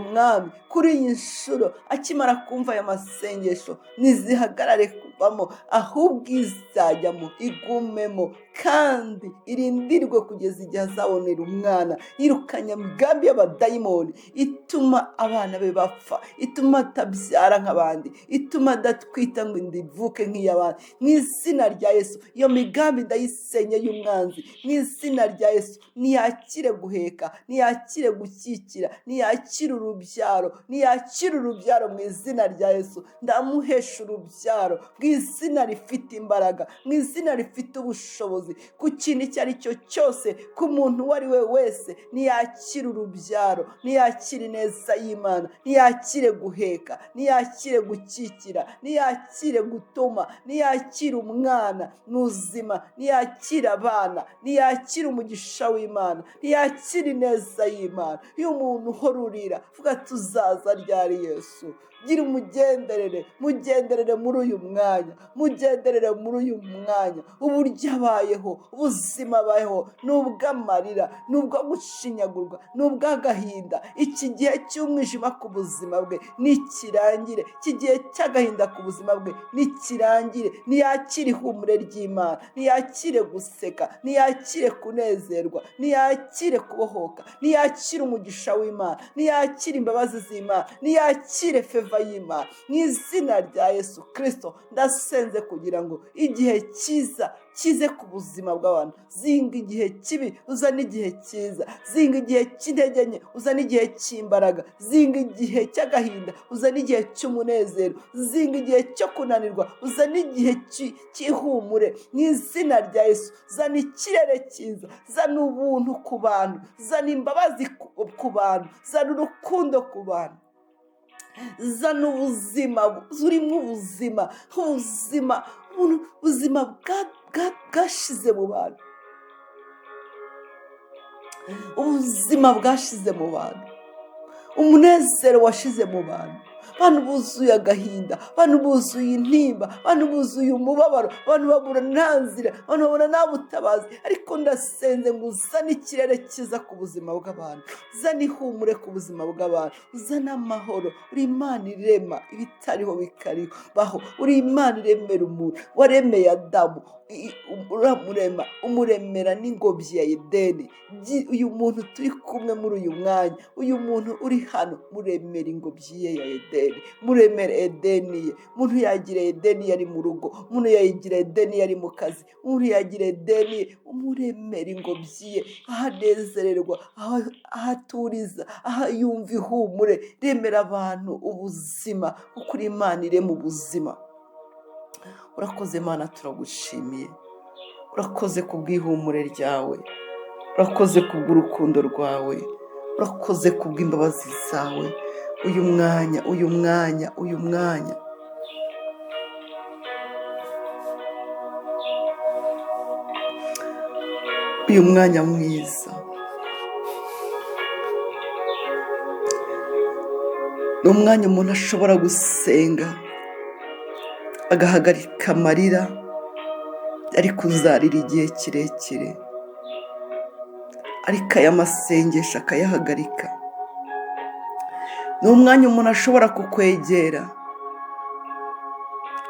Mwami, kuri iyi nshuro akimara kumva aya masengesho, ntizihagarare kuvamo, ahubwo izajyamo igumemo kandi irindirwe kugeza igihe azabonera umwana. Yirukanye imigambi y'abadayimoni ituma abana be bapfa, ituma atabyara nk'abandi, ituma adatwita ngo inda ivuke nk'iy'abandi. Mu izina rya Yesu, iyo migambi ndayisenye y'umwanzi. Mu izina rya Yesu, ntiyakire guheka, ntiyakire gukikira, ntiyakire urubyaro, ntiyakire urubyaro. Mu izina rya Yesu, ndamuhesha urubyaro mu izina rifite imbaraga, mu izina rifite ubushobozi ku kintu icyo ari cyo cyose, ku muntu uwo ari we wese. Ntiyakire urubyaro, ntiyakire ineza y'Imana, ntiyakire guheka, ntiyakire gukikira, ntiyakire gutuma, ntiyakire umwana muzima, ntiyakire abana, ntiyakire umugisha w'Imana, ntiyakire ineza y'Imana. Iyo umuntu uhora urira, vuga tuzaza ryari Yesu? Gira umugenderere, mugenderere muri uyu mwanya, mugenderere muri uyu mwanya. Uburyo abayeho, ubuzima abayeho ni ubw'amarira, ni ubwo gushinyagurwa, ni ubw'agahinda. Iki gihe cy'umwijima ku buzima bwe nikirangire, iki gihe cy'agahinda ku buzima bwe nikirangire. Ntiyakire ihumure ry'Imana, ntiyakire guseka, ntiyakire kunezerwa, ntiyakire kubohoka, ntiyakire umugisha w'Imana, ntiyakire imbabazi z'Imana, ntiyakire favor y'Imana. Mu izina rya Yesu Kirisito, ndasenze kugira ngo igihe cyiza kize ku buzima bw'abantu. Zinga igihe kibi, uzane igihe cyiza. Zinga igihe cy'intege nke, uzane igihe cy'imbaraga. Zinga igihe cy'agahinda, uzane igihe cy'umunezero. Zinga igihe cyo kunanirwa, uzane igihe cy'ihumure. Mu izina rya Yesu, zana ikirere cyiza, zana ubuntu ku bantu, zana imbabazi ku bantu, zana urukundo ku bantu, zana ubuzima burimo ubuzima, ubuzima bwashize mu bantu, ubuzima bwashize mu bantu, umunezero washize mu bantu. Abantu buzuye agahinda, abantu buzuye intimba, abantu buzuye umubabaro, abantu babura nta nzira, abantu babona nta butabazi. Ariko ndasenze ngo uzane ikirere cyiza ku buzima bw'abantu, uzane ihumure ku buzima bw'abantu, uzane amahoro. Uri Imana irema ibitariho bikaribaho, uri Imana iremera umuntu. Waremeye Adamu, uramurema, umuremera n'ingobyi ya Edeni. Uyu muntu turi kumwe muri uyu mwanya, uyu muntu uri hano, muremera ingobyi ye ya Edeni, muremere Edeni ye. Umuntu yagira Edeni yari mu rugo, umuntu yayigira Edeni yari mu kazi, umuntu yagira Edeni ye. Umuremera ingobyi ye, aho anezererwa, aho aturiza, aho yumva ihumure. Remera abantu ubuzima, kuko uri Imana irema ubuzima. Urakoze Mana, turagushimiye. Urakoze ku bw'ihumure ryawe, urakoze ku bw'urukundo rwawe, urakoze ku bw'imbabazi zawe. Uyu mwanya, uyu mwanya, uyu mwanya, uyu mwanya mwiza ni umwanya umuntu ashobora gusenga agahagarika amarira ariko uzarira igihe kirekire, ariko aya masengesho akayahagarika. Ni umwanya umuntu ashobora kukwegera,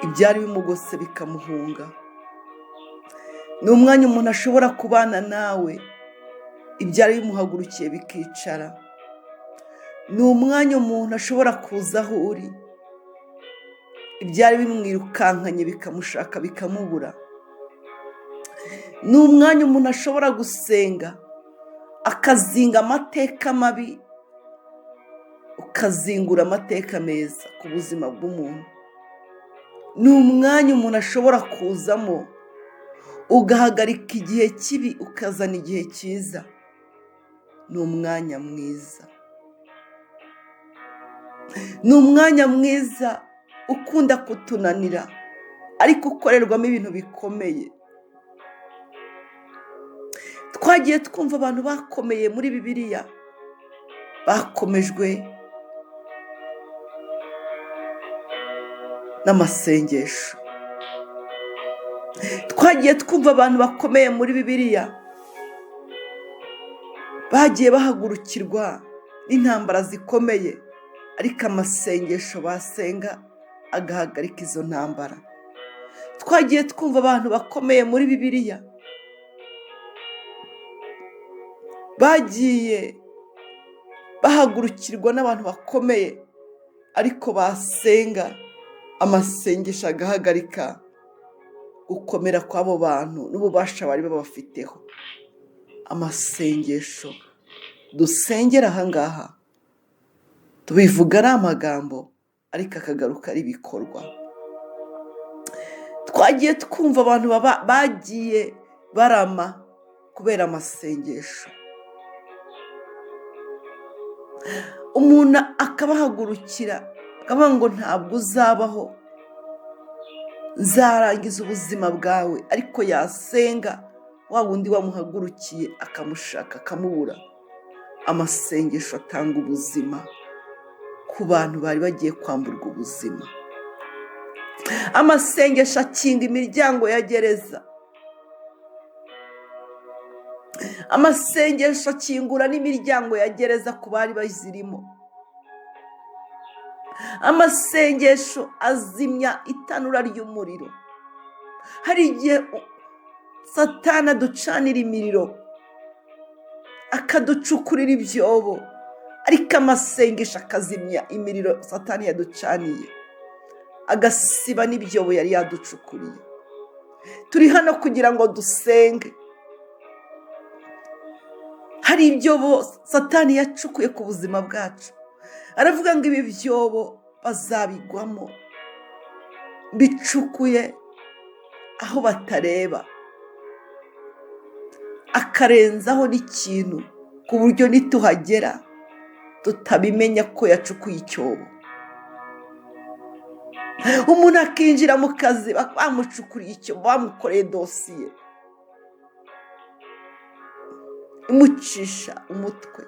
ibyari bimugose bikamuhunga. Ni umwanya umuntu ashobora kubana nawe, ibyari bimuhagurukiye bikicara. Ni umwanya umuntu ashobora kuza aho uri, ibyari bimwirukankanye bikamushaka bikamubura. Ni umwanya umuntu ashobora gusenga akazinga amateka mabi, ukazingura amateka meza ku buzima bw'umuntu. Ni umwanya umuntu ashobora kuzamo ugahagarika igihe kibi ukazana igihe cyiza. Ni umwanya mwiza, ni umwanya mwiza ukunda kutunanira ariko ukorerwamo ibintu bikomeye. Twagiye twumva abantu bakomeye muri Bibiliya bakomejwe n'amasengesho. Twagiye twumva abantu bakomeye muri Bibiliya bagiye bahagurukirwa n'intambara zikomeye, ariko amasengesho basenga agahagarika izo ntambara. Twagiye twumva abantu bakomeye muri Bibiliya bagiye bahagurukirwa n'abantu bakomeye, ariko basenga amasengesho agahagarika gukomera kw'abo bantu n'ububasha bari babafiteho. Amasengesho dusengera aha ngaha tubivuga ari amagambo, ariko akagaruka ari ibikorwa. Twagiye twumva abantu bagiye barama kubera amasengesho. Umuntu akabahagurukira akavuga ngo ntabwo uzabaho, nzarangiza ubuzima bwawe, ariko yasenga wa wundi wamuhagurukiye akamushaka akamubura. Amasengesho atanga ubuzima ku bantu bari bagiye kwamburwa ubuzima. Amasengesho akinga imiryango ya gereza. Amasengesho akingura n'imiryango ya gereza ku bari bazirimo. Amasengesho azimya itanura ry'umuriro. Hari igihe Satani aducanira imiriro, akaducukurira ibyobo, ariko amasengesho akazimya imiriro Satani yaducaniye, agasiba n'ibyobo yari yaducukuriye. Turi hano kugira ngo dusenge. Hari ibyobo Satani yacukuye ku buzima bwacu, aravuga ngo ibi byobo bazabigwamo, bicukuye aho batareba, akarenzaho n'ikintu ku buryo nituhagera tutabimenya ko yacukuye icyobo. Umuntu akinjira mu kazi bamucukuriye icyobo, bamukoreye dosiye imucisha umutwe.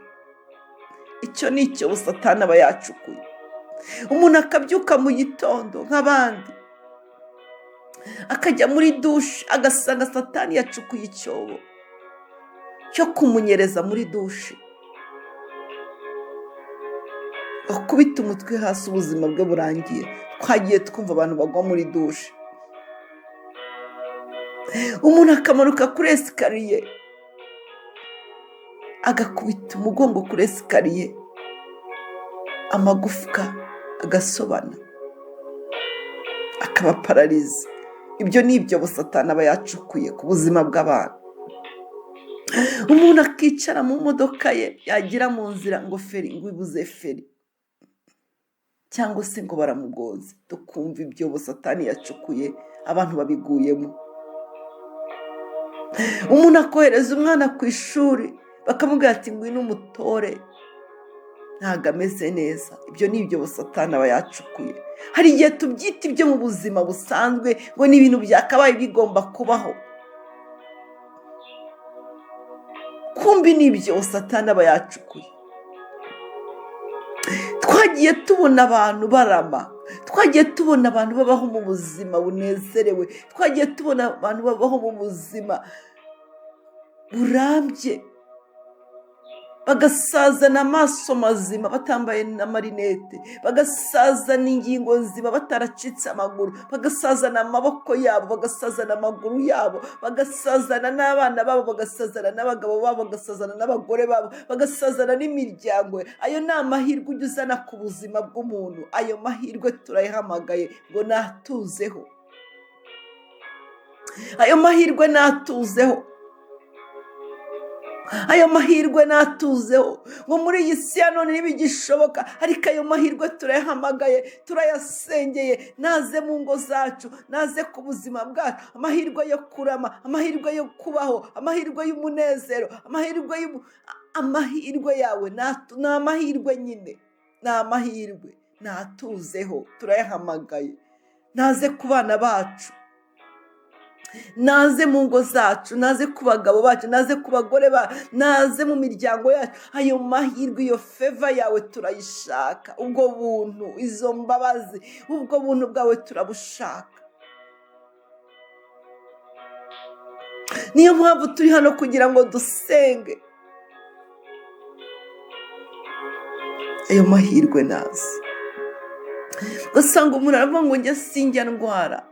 Icyo ni icyobo Satani aba yacukuye. Umuntu akabyuka mu gitondo nk'abandi, akajya muri dushe agasanga Satani yacukuye icyobo cyo kumunyereza muri dushe, akubita umutwe hasi, ubuzima bwe burangiye. Twagiye twumva abantu bagwa muri dushe. Umuntu akamanuka kuri esikariye agakubita umugongo kuri esikariye, amagufwa agasobana, akaba pararize. Ibyo ni ibyo Satani aba yacukuye ku buzima bw'abantu. Umuntu akicara mu modoka ye, yagira mu nzira ngo feri, ngo ibuze feri, cyangwa se ngo baramugonze, tukumva ibyo Satani yacukuye, abantu babiguyemo. Umuntu akohereza umwana ku ishuri, bakamubwira ati ngwino umutore, ntabwo ameze neza. Ibyo ni ibyo Satani aba yacukuye. Hari igihe tubyita ibyo mu buzima busanzwe ngo ni ibintu byakabaye bigomba kubaho, kumbi ni ibyo Satani aba yacukuye. Twagiye tubona abantu barama, twagiye tubona abantu babaho mu buzima bunezerewe, twagiye tubona abantu babaho mu buzima burambye, bagasazana amaso mazima batambaye n'amarinete, bagasazana ingingo nzima bataracitse amaguru, bagasazana amaboko yabo, bagasazana amaguru yabo, bagasazana n'abana babo, bagasazana n'abagabo babo, bagasazana n'abagore babo, bagasazana n'imiryango. Ayo ni amahirwe ujya uzana ku buzima bw'umuntu. Ayo mahirwe turayahamagaye ngo natuzeho. Ayo mahirwe natuzeho. Ayo mahirwe natuzeho. Ngo muri iyi si ya none ntibigishoboka, ariko ayo mahirwe turayahamagaye, turayasengeye, naze mu ngo zacu, naze ku buzima bwacu. Amahirwe yo kurama, amahirwe yo kubaho, amahirwe y'umunezero, amahirwe yawe ni amahirwe nyine, ni amahirwe natuzeho, turayahamagaye, naze ku bana bacu. Naze mu ngo zacu, naze ku bagabo bacu, naze ku bagore bacu, naze mu miryango yacu. Ayo mahirwe, iyo favor yawe turayishaka, ubwo buntu, izo mbabazi, ubwo buntu bwawe turabushaka. Niyo mpamvu turi hano kugira ngo dusenge. Ayo mahirwe naze. Ugasanga umuntu aravuga ngo njye sinjya ndwara,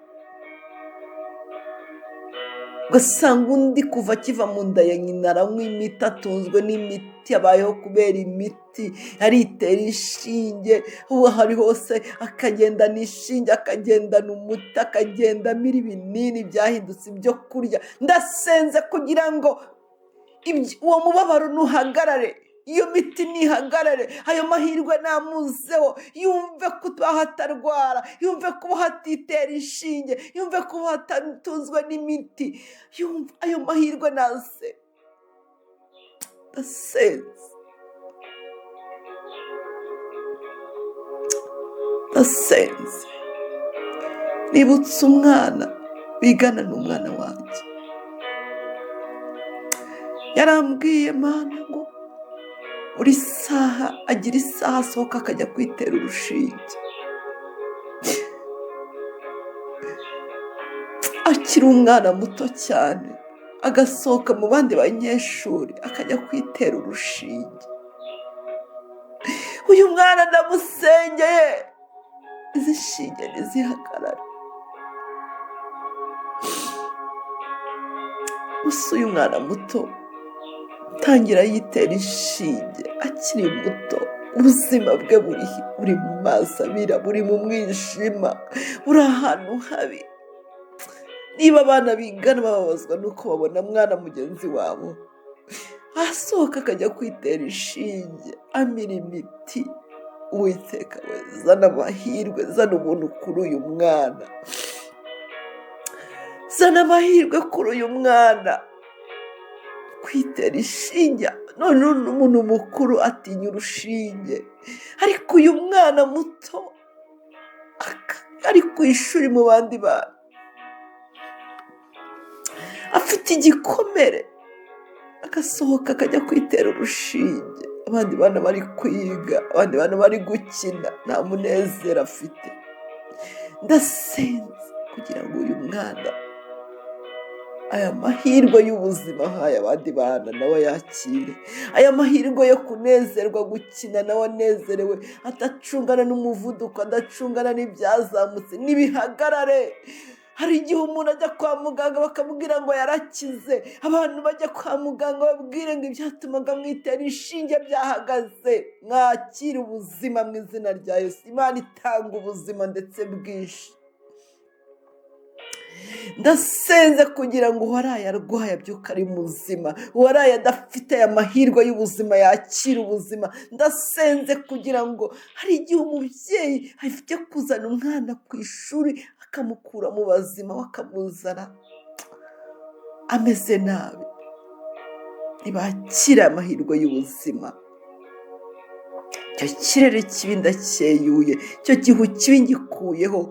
ugasanga undi kuva akiva mu nda ya nyina aranywa imiti, atunzwe n'imiti, abayeho kubera imiti, aritera inshinge, aho ari hose akagendana inshinge, akagendana umuti, akagenda amira ibinini byahindutse ibyo kurya. Ndasenze kugira ngo uwo mubabaro ntuhagarare, iyo miti ntihagarare, ayo mahirwe namuzeho, yumve ko aho atarwara, yumve ko hatitera inshinge, yumve ko hatatunzwe n'imiti, yumve ayo mahirwe naze. Ndasenze, ndasenze. Nibutse umwana bigana n'umwana wanjye, yarambwiye Mana ngo buri saha agira isaha asohoka akajya kwitera urushinge. Akiri umwana muto cyane agasohoka mu bandi banyeshuri akajya kwitera urushinge. Uyu mwana ndamusengeye, izi nshinge ntizihagarare. Gusa uyu mwana muto tangira yitera inshinge akiri muto, ubuzima bwe buri mu mazi abira, buri mu mwijima, buri ahantu habi. Niba abana bigana bababazwa nuko babona mwana mugenzi wabo asohoka akajya kwitera inshinge, amira imiti, Uwiteka we, zana amahirwe, zana ubuntu kuri uyu mwana, zana amahirwe kuri uyu mwana. Kwitera inshinge, none n'umuntu mukuru atinya urushinge, ariko uyu mwana muto ari ku ishuri mu bandi bantu, afite igikomere, agasohoka akajya kwitera urushinge, abandi bana bari kwiga, abandi bana bari gukina, nta munezero afite. Ndasenze kugira ngo uyu mwana aya mahirwe y'ubuzima ahaye abandi bana nawe yakire, aya mahirwe yo kunezerwa, gukina nawe anezerewe, adacungana n'umuvuduko, adacungana n'ibyazamutse, n'ibihagarare. Hari igihe umuntu ajya kwa muganga bakamubwira ngo yarakize, abantu bajya kwa muganga babwire ngo ibyatumaga mwitera inshinge byahagaze. Mwakire ubuzima mu izina rya Yesu. Imana itanga ubuzima ndetse bwinshi. Ndasenze kugira ngo uwaraye arwaye abyuke ari muzima, uwaraye adafite aya mahirwe y'ubuzima yakire ubuzima. Ndasenze kugira ngo hari igihe umubyeyi afite kuzana umwana ku ishuri akamukura mu bazima bakamuzana ameze nabi. Ntibakire amahirwe y'ubuzima. Icyo kirere kibi ndacyeyuye, icyo gihu kibi ngikuyeho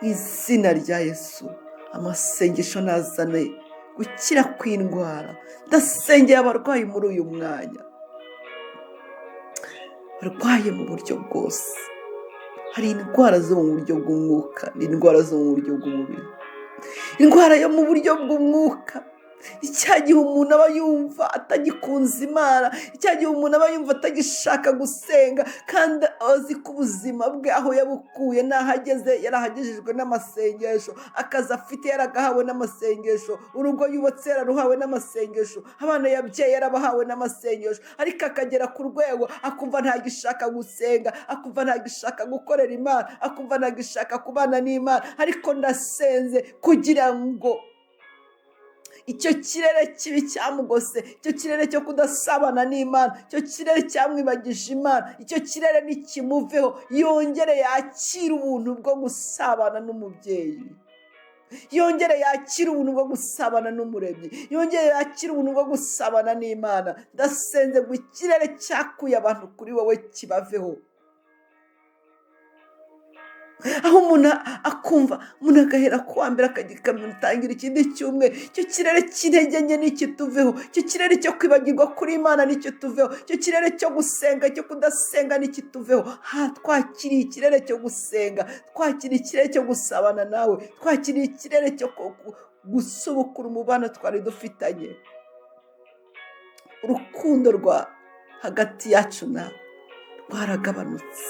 mu izina rya Yesu. Amasengesho nazane gukira kw'indwara. Ndasengera abarwayi muri uyu mwanya, barwaye mu buryo bwose. Hari indwara zo mu buryo bw'umwuka n'indwara zo mu buryo bw'umubiri. Indwara yo mu buryo bw'umwuka, icya gihe umuntu aba yumva atagikunze Imana, icya gihe umuntu aba yumva atagishaka gusenga, kandi azi ko ubuzima bwe aho yabukuye n'aho ageze yarahagejejwe n'amasengesho, akazi afite yaragahawe n'amasengesho, urugo yubatse yararuhawe n'amasengesho, abana yabyaye yarabahawe n'amasengesho, ariko akagera ku rwego akumva ntagishaka gusenga, akumva ntagishaka gukorera Imana, akumva ntagishaka kubana n'Imana. Ariko ndasenze kugira ngo icyo kirere kibi cyamugose, icyo kirere cyo kudasabana n'Imana, icyo kirere cyamwibagije Imana, icyo kirere nikimuveho, yongere yakire ubuntu bwo gusabana n'umubyeyi, yongere yakire ubuntu bwo gusabana n'umuremyi, yongere yakire ubuntu bwo gusabana n'Imana. Ndasenze ngo ikirere cyakuye abantu kuri wowe kibaveho. Aho umuntu akumva, umuntu agahera ku wa mbere akagitangira ikindi cyumweru. Icyo kirere cy'intege nke nikituveho, icyo kirere cyo kwibagirwa kuri Imana nikituveho, icyo kirere cyo gusenga, cyo kudasenga nikituveho. Twakiriye ikirere cyo gusenga, twakiriye ikirere cyo gusabana nawe, twakiriye ikirere cyo gusubukura umubano twari dufitanye. Urukundo rwa hagati yacu nawe rwaragabanutse.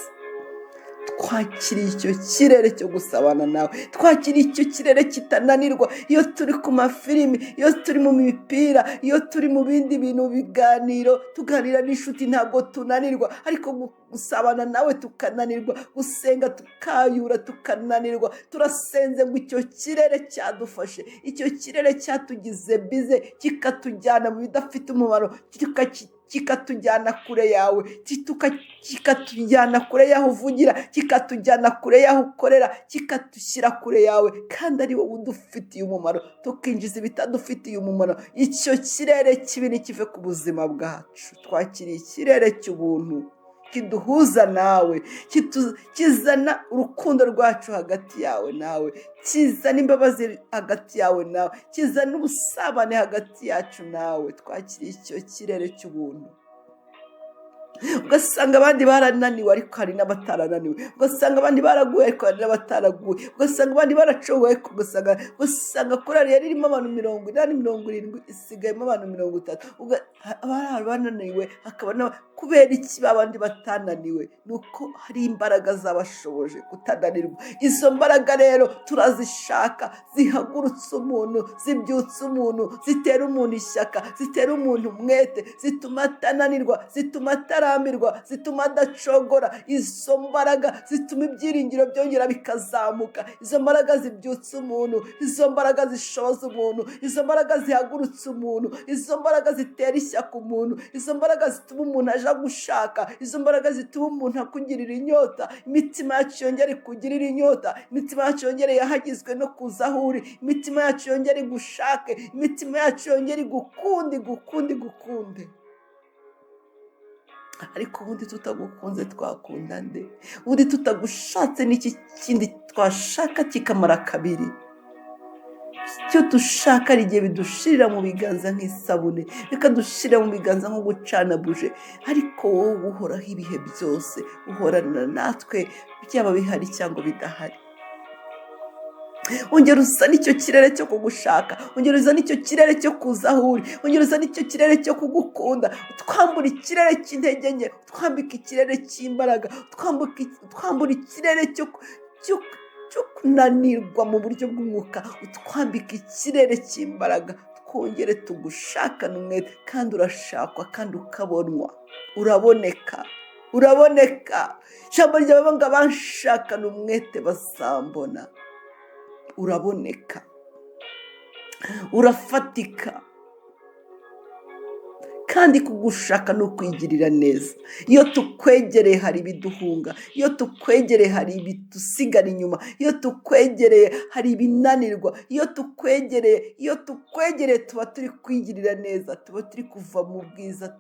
Twakiriye icyo kirere cyo gusabana nawe, twakiriye icyo kirere kitananirwa. Iyo turi ku mafilimi, iyo turi mu mipira, iyo turi mu bindi bintu biganiro, tuganira n'inshuti, ntabwo tunanirwa. Ariko gusabana nawe tukananirwa, gusenga tukayura tukananirwa. Turasenze ngo icyo kirere cyadufashe, icyo kirere cyatugize bize, kikatujyana mu bidafite umumaro, kikatujyana kure yawe, kikatujyana kure y'aho uvugira, kikatujyana kure y'aho ukorera, kikatushyira kure yawe, kandi ari wowe udufitiye umumaro, tukinjiza ibitadufitiye umumaro. Icyo kirere kibi nikive ku buzima bwacu. Twakiriye ikirere cy'ubuntu kiduhuza nawe, kizana urukundo rwacu hagati yawe nawe, kizana imbabazi hagati yawe nawe, kizana ubusabane hagati yacu nawe. Twakiriye icyo kirere cy'ubuntu. Ugasanga abandi barananiwe ariko hari n'abatarananiwe, ugasanga abandi baraguye ariko hari n'abataraguye, ugasanga abandi baracogoye, ariko ugasanga korali yari irimo abantu 80, 70, isigayemo abantu 30. Abari bananiwe, hakaba kubera iki abandi batananiwe? Ni uko hari imbaraga zabashoboje kutananirwa. Izo mbaraga rero turazishaka, zihagurutsa umuntu, zibyutsa umuntu, zitera umuntu ishyaka, zitera umuntu umwete, zituma atananirwa, zituma atarambirwa, zituma adacogora. Izo mbaraga zituma ibyiringiro byongera bikazamuka. Izo mbaraga zibyutsa umuntu, izo mbaraga zishoza umuntu, izo mbaraga zihagurutsa umuntu, izo mbaraga zitera ishyaka umuntu, izo mbaraga zituma umuntu aja gushaka, izo mbaraga zituma umuntu akugirira inyota. Imitima yacu yongere ikugirira inyota, imitima yacu yongere yahagizwe no kuza aho uri, imitima yacu yongere igushake, imitima yacu yongere igukunde, igukunde, igukunde. Ariko ubundi tutagukunze twakunda nde? Ubundi tutagushatse n'iki kindi twashaka kikamara kabiri? Icyo dushaka hari igihe bidushirira mu biganza nk'isabune, bikadushirira mu biganza nko gucana buje. Ariko wowe uhoraho ibihe byose, uhorana natwe byaba bihari cyangwa bidahari. Ongera uzane icyo kirere cyo kugushaka, ongera uzane icyo kirere cyo kuza aho uri, ongera uzane icyo kirere cyo kugukunda. Twambura ikirere cy'intege nke, twambika ikirere cy'imbaraga, twambura ikirere cyo kunanirwa mu buryo bw'umwuka, utwambika ikirere cy'imbaraga, twongere tugushakane umwete. Kandi urashakwa kandi ukabonwa, uraboneka, uraboneka. Ijambo ryawe ngo abanshakane umwete bazambona. Uraboneka, urafatika, kandi kugushaka ni ukwigirira neza. Iyo tukwegereye hari ibiduhunga, iyo tukwegereye hari ibidusigara inyuma, iyo tukwegereye hari ibinanirwa, iyo tukwegereye tuba turi kwigirira neza, tuba turi kuva mu bwiza,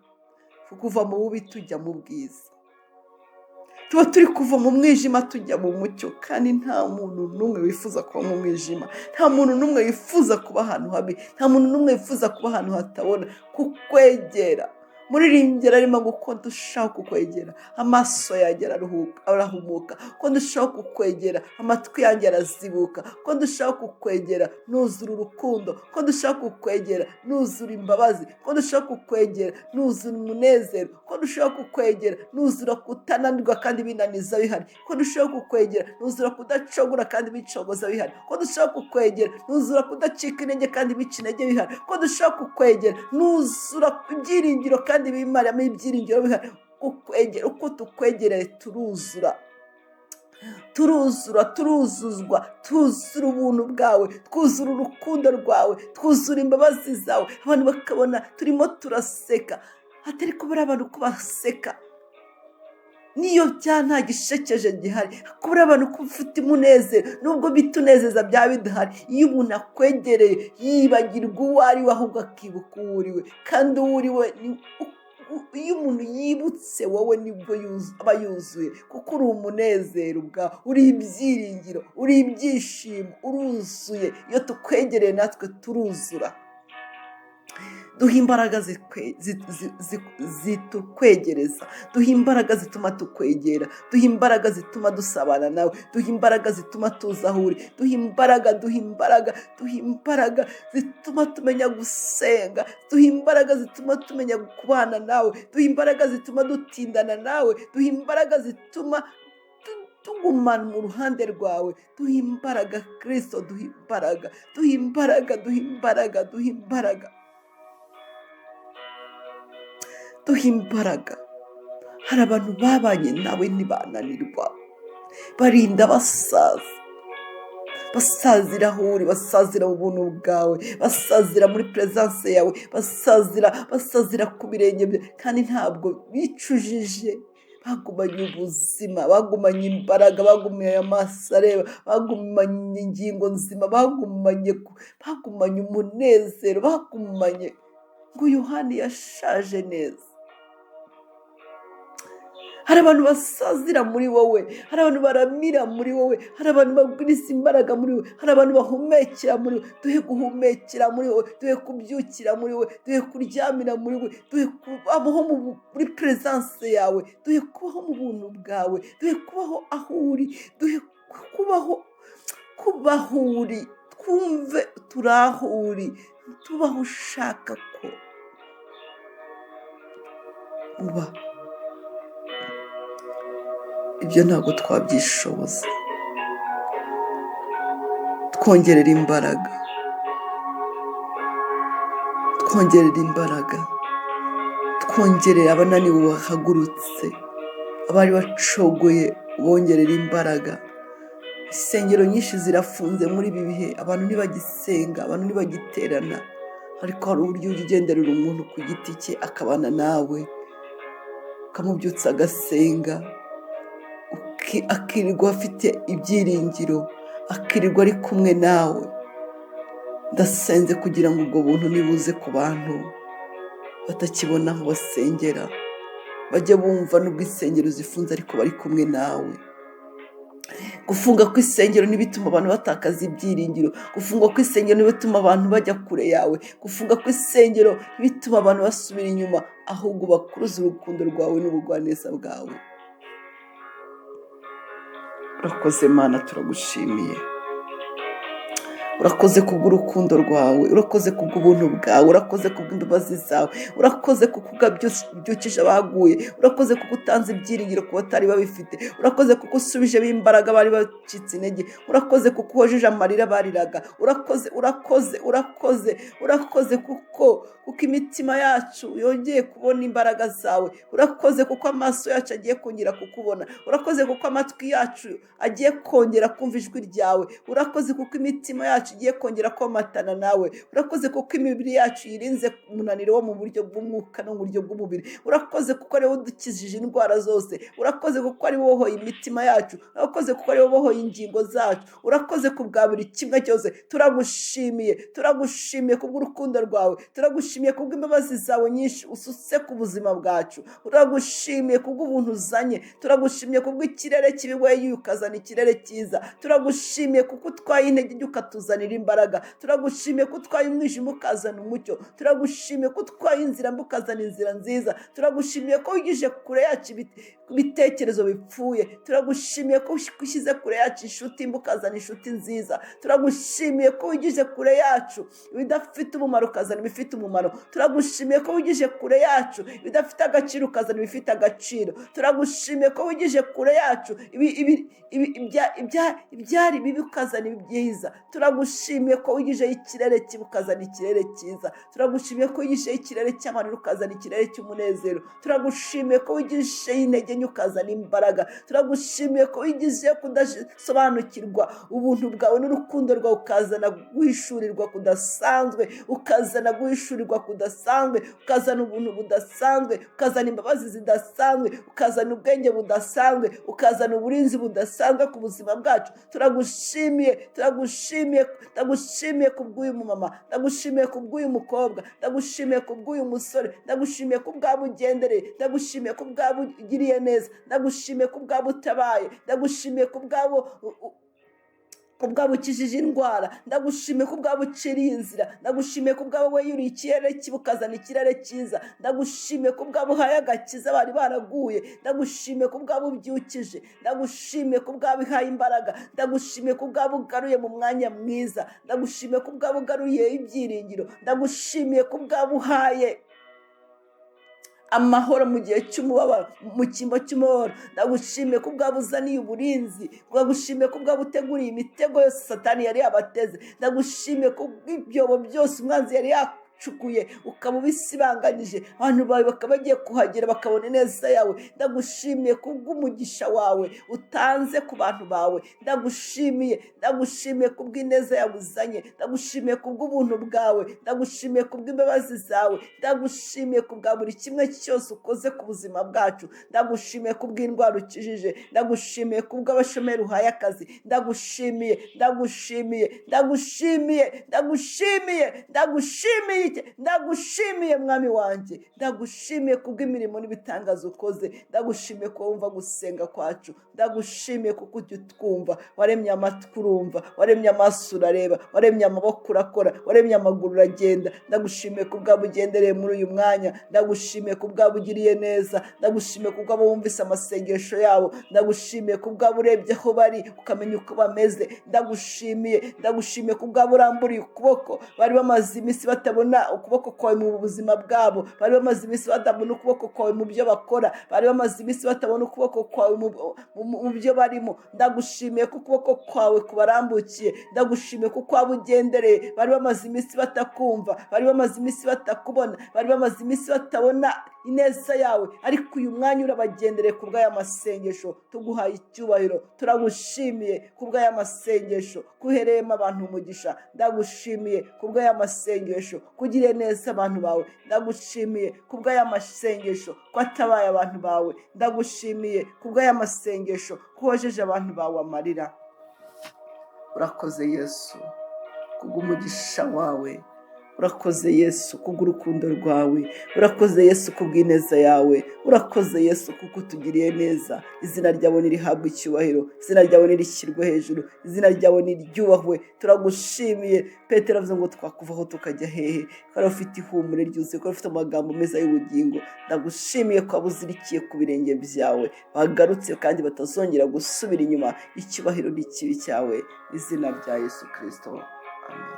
kuva mu bubi tujya mu bwiza, tuba turi kuva mu mwijima tujya mu mucyo. Kandi nta muntu n'umwe wifuza kuba mu mwijima, nta muntu n'umwe wifuza kuba ahantu habi, nta muntu n'umwe wifuza kuba ahantu hatabona. Kukwegera muririmbyi arimo ngo uko ndushaho kukwegera amaso yanjye arahumuka, uko ndushaho kukwegera amatwi yanjye arazibuka, uko ndushaho kukwegera nuzura urukundo, uko ndushaho kukwegera nuzura imbabazi, uko ndushaho kukwegera nuzura umunezero, uko ndushaho kukwegera nuzura kutananirwa kandi binaniza bihari, uko ndushaho kukwegera nuzura kudacogora kandi bicogoza bihari, uko ndushaho kukwegera nuzura kudacika intege kandi bica intege bihari, uko ndushaho kukwegera nuzura ibyiringiro kandi bimaramo ibyiringiro bihari. Kukwegera, uko tukwegereye turuzura, turuzura, turuzuzwa, twuzura ubuntu bwawe, twuzura urukundo rwawe, twuzura imbabazi zawe. Abantu bakabona turimo turaseka, atari kubura abantu ko baseka niyo bya nta gishekeje gihari, kubura abantu ko ufite umunezero nubwo bitunezeza byaba bidahari. Iyo umuntu akwegereye yibagirwa uwo ari we, ahubwo akibuka uwo uri we, kandi uwo uri we ni Iyo umuntu yibutse wowe nibwo aba yuzuye, kuko uri umunezero ubwawe, uri ibyiringiro, uri ibyishimo, uruzuye. Iyo tukwegereye natwe turuzura. Duha imbaraga zitukwegereza, duha imbaraga zituma tukwegera, duha imbaraga zituma dusabana nawe, duha imbaraga zituma tuza aho uri, duha imbaraga, duha imbaraga, duha imbaraga zituma tumenya gusenga, duha imbaraga zituma tumenya kubana nawe, duha imbaraga zituma dutindana nawe, duha imbaraga zituma tugumana mu ruhande rwawe. Duha imbaraga Kristo, duha imbaraga, duha imbaraga, duha imbaraga, duha imbaraga, duha imbaraga. Hari abantu babanye nawe ntibananirwa, barinda basaza, basazira aho uri, basazira mu buntu bwawe, basazira muri presence yawe, basazira ku birenge bye, kandi ntabwo bicujije. Bagumanye ubuzima, bagumanye imbaraga, bagumanye amaso areba, bagumanye ingingo nzima, bagumanye umunezero, bagumanye ngo Yohani yashaje neza. Hari abantu basazira muri wowe, hari abantu baramira muri wowe, hari abantu bagwiriza imbaraga muri wowe, hari abantu bahumekera muri wowe. Duhe guhumekera muri wowe, duhe kubyukira muri wowe, duhe kuryamira muri wowe, duhe kubaho muri presence yawe, duhe kubaho mu buntu bwawe, duhe kubaho aho uri, duhe kubaho uri, twumve turi aho uri, tubaho ushaka ko uba. Ibyo ntabwo twabyishoboza. Twongerera imbaraga, twongerera imbaraga, twongerera abananiwe bahagurutse, abari bacogoye bongerera imbaraga. Insengero nyinshi zirafunze muri ibi bihe, abantu ntibagisenga, abantu ntibagiterana, ariko hari uburyo ujya ugenderera umuntu ku giti cye akabana nawe, ukamubyutsa agasenga, akirirwa afite ibyiringiro, akirirwa ari kumwe nawe. Ndasenze kugira ngo ubwo buntu nibuze ku bantu batakibona aho basengera, bajye bumva nubwo insengero zifunze ariko bari kumwe nawe. Gufunga kw'isengero ntibituma abantu batakaza ibyiringiro, gufunga kw'isengero ntibituma abantu bajya kure yawe, gufunga kw'isengero ntibituma abantu basubira inyuma, ahubwo bakuruza urukundo rwawe n'ubugwaneza bwawe. Urakoze Mana, turagushimiye. Urakoze kubw'urukundo rwawe, urakoze kubw'ubuntu bwawe, urakoze kubw'imbabazi zawe, urakoze kuko ubyukije abaguye, urakoze kuko utanze ibyiringiro ku batari babifite, urakoze kuko usubijemo imbaraga bari bacitse intege, urakoze kuko uhojeje amarira bariraga, urakoze, urakoze, urakoze, urakoze kuko imitima yacu yongeye kubona imbaraga zawe, urakoze kuko amaso yacu agiye kongera kukubona, urakoze kuko amatwi yacu agiye kongera kumva ijwi ryawe, urakoze kuko imitima yacu igiye kongera komatana nawe, urakoze kuko imibiri yacu yirinze umunaniro wo mu buryo bw'umwuka no mu buryo bw'umubiri, urakoze kuko ari wowe udukijije indwara zose, urakoze kuko ari wowe wohoye imitima yacu, urakoze kuko ari wowe wohoye ingingo zacu, urakoze ku bwa buri kimwe cyose. Turagushimiye, turagushimiye kubw'urukundo rwawe, turagushimiye kubw'imbabazi zawe nyinshi usutse ku buzima bwacu, turagushimiye kubw'ubuntu uzanye, turagushimiye kubw'ikirere kibi weyuye ukazana ikirere cyiza, turagushimiye kuko utwaye intege ukatuzanira imbaraga, turagushimiye ko utwaye umwijima ukazana umucyo, turagushimiye ko utwaye inzira mbi ukazana inzira nziza, turagushimiye ko wigije kure yacu ibitekerezo bipfuye, turagushimiye ko ushyize kure yacu inshuti mbi ukazana inshuti nziza, turagushimiye ko wigije kure yacu ibidafite umumaro ukazana ibifite umumaro, turagushimiye ko wigije kure yacu ibidafite agaciro ukazana ibifite agaciro, turagushimiye ko wigije kure yacu ibyari bibi ukazana ibyiza, turagushimiye ko wigijeho ikirere kibi ukazana ikirere cyiza, turagushimiye ko wigijeho ikirere cy'amarira ukazana ikirere cy'umunezero, turagushimiye ko wigijeho intege nke ukazana imbaraga, turagushimiye ko wigijeho kudasobanukirwa ubuntu bwawe n'urukundo rwawe ukazana guhishurirwa kudasanzwe, ukazana guhishurirwa kudasanzwe, ukazana ubuntu budasanzwe, ukazana imbabazi zidasanzwe, ukazana ubwenge budasanzwe, ukazana uburinzi budasanzwe ku buzima bwacu. Turagushimiye, turagushimiye Ndagushimiye kubw'uyu mumama, ndagushimiye kubw'uyu mukobwa, ndagushimiye kubw'uyu musore, ndagushimiye kubw'abo ugendereye, ndagushimiye kubw'abo ugiriye neza, ndagushimiye kubw'abo utabaye, ndagushimiye kubw'abo kubwabo ukijije indwara, ndagushimiye kubwabo uciriye inzira, ndagushimiye kubwabo weyuriye ikirere kibi ukazana ikirere cyiza, ndagushimiye kubwabo uhaye agakiza bari baraguye, ndagushimiye kubwabo ubyukije, ndagushimiye kubwabo ihaye imbaraga, ndagushimiye kubwabo ugaruye mu mwanya mwiza, ndagushimiye kubwabo ugaruye ibyiringiro, ndagushimiye kubwabo uhaye amahoro mu gihe cy'umubabaro, mu cyimbo cy'umubabaro. Ndagushimiye ko ubwabo uzaniye uburinzi, ndagushimiye ko ubwabo uteguriye imitego yose Satani yari yabateze, ndagushimiye ko ibyobo byose umwanzi yari yacukuye ukaba ubisibanganyije, abantu bawe bakaba bagiye kuhagera bakabona ineza yawe. Ndagushimiye kubw'umugisha wawe utanze ku bantu bawe. Ndagushimiye, ndagushimiye kubw'ineza yawe uzanye, ndagushimiye kubw'ubuntu bwawe, ndagushimiye kubw'imbabazi zawe, ndagushimiye kubwa buri kimwe cyose ukoze ku buzima bwacu. Ndagushimiye kubw'indwara ukijije, ndagushimiye kubw'abashomeri uhaye akazi. Ndagushimiye, ndagushimiye, ndagushimiye, ndagushimiye, ndagushimiye, ndagushimiye mwami wanjye. Ndagushimiye kubw'imirimo n'ibitangaza ukoze. Ndagushimiye ko wumva gusenga kwacu. Ndagushimiye kuko ujya utwumva. Waremye amatwi urumva, waremye amaso urareba, waremye amaboko urakora, waremye amaguru uragenda. Ndagushimiye ku bwabo ugendereye muri uyu mwanya. Ndagushimiye ku bwabo ugiriye neza. Ndagushimiye ku bwabo wumvise amasengesho yabo. Ndagushimiye ku bwabo urebye aho bari ukamenya uko bameze. Ndagushimiye, ndagushimiye ku bwabo uramburiye ukuboko. Bari bamaze iminsi batabona ukuboko kwawe mu buzima bwabo, bari bamaze iminsi batabona ukuboko kwawe mu byo bakora, bari bamaze iminsi batabona ukuboko kwawe mu byo barimo. Ndagushimiye ko ukuboko kwawe kubarambukiye. Ndagushimiye kuko waba ugendereye. Bari bamaze iminsi batakumva, bari bamaze iminsi batakubona, bari bamaze iminsi batabona ineza yawe, ariko uyu mwanya urabagendereye. Ku bw'aya masengesho tuguhaye icyubahiro. Turagushimiye ku bw'aya masengesho kuhereyemo abantu umugisha. Ndagushimiye ku bw'aya masengesho kugiriye neza abantu bawe. Ndagushimiye ku bw'aya masengesho ko atabaye abantu bawe. Ndagushimiye ku bw'aya masengesho ko wojeje abantu bawe amarira. Urakoze Yesu kubw'umugisha wawe. Urakoze Yesu kubw'urukundo rwawe. Urakoze Yesu kubw'ineza yawe. Urakoze Yesu kuko utugiriye neza. Izina ryawe nirihabwe icyubahiro, izina ryawe nirishyirwe hejuru, izina ryawe niryubahwe. Turagushimiye. Petero avuze ngo twakuvaho tukajya hehe? Ko ufite ihumure ryuzuye, ko ufite amagambo meza y'ubugingo. Ndagushimiye ko abo uzirikiye ku birenge byawe bagarutse kandi batazongera gusubira inyuma. Icyubahiro ni ikibe cyawe, izina rya Yesu Kirisito, amen.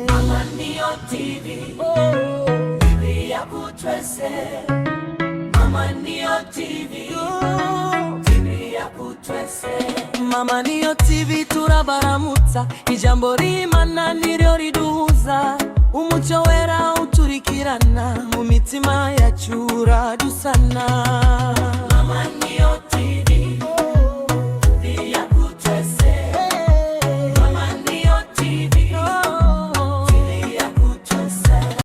Mama Niyo TV, oh, TV yakutwese. Mama Niyo TV, oh, TV yakutwese. Mama Niyo TV, turabaramutsa. Ijambo ry'Imana niryo riduhuza, umucyo wera uturikirana mu mitima yacu uradusana. Mama Niyo TV.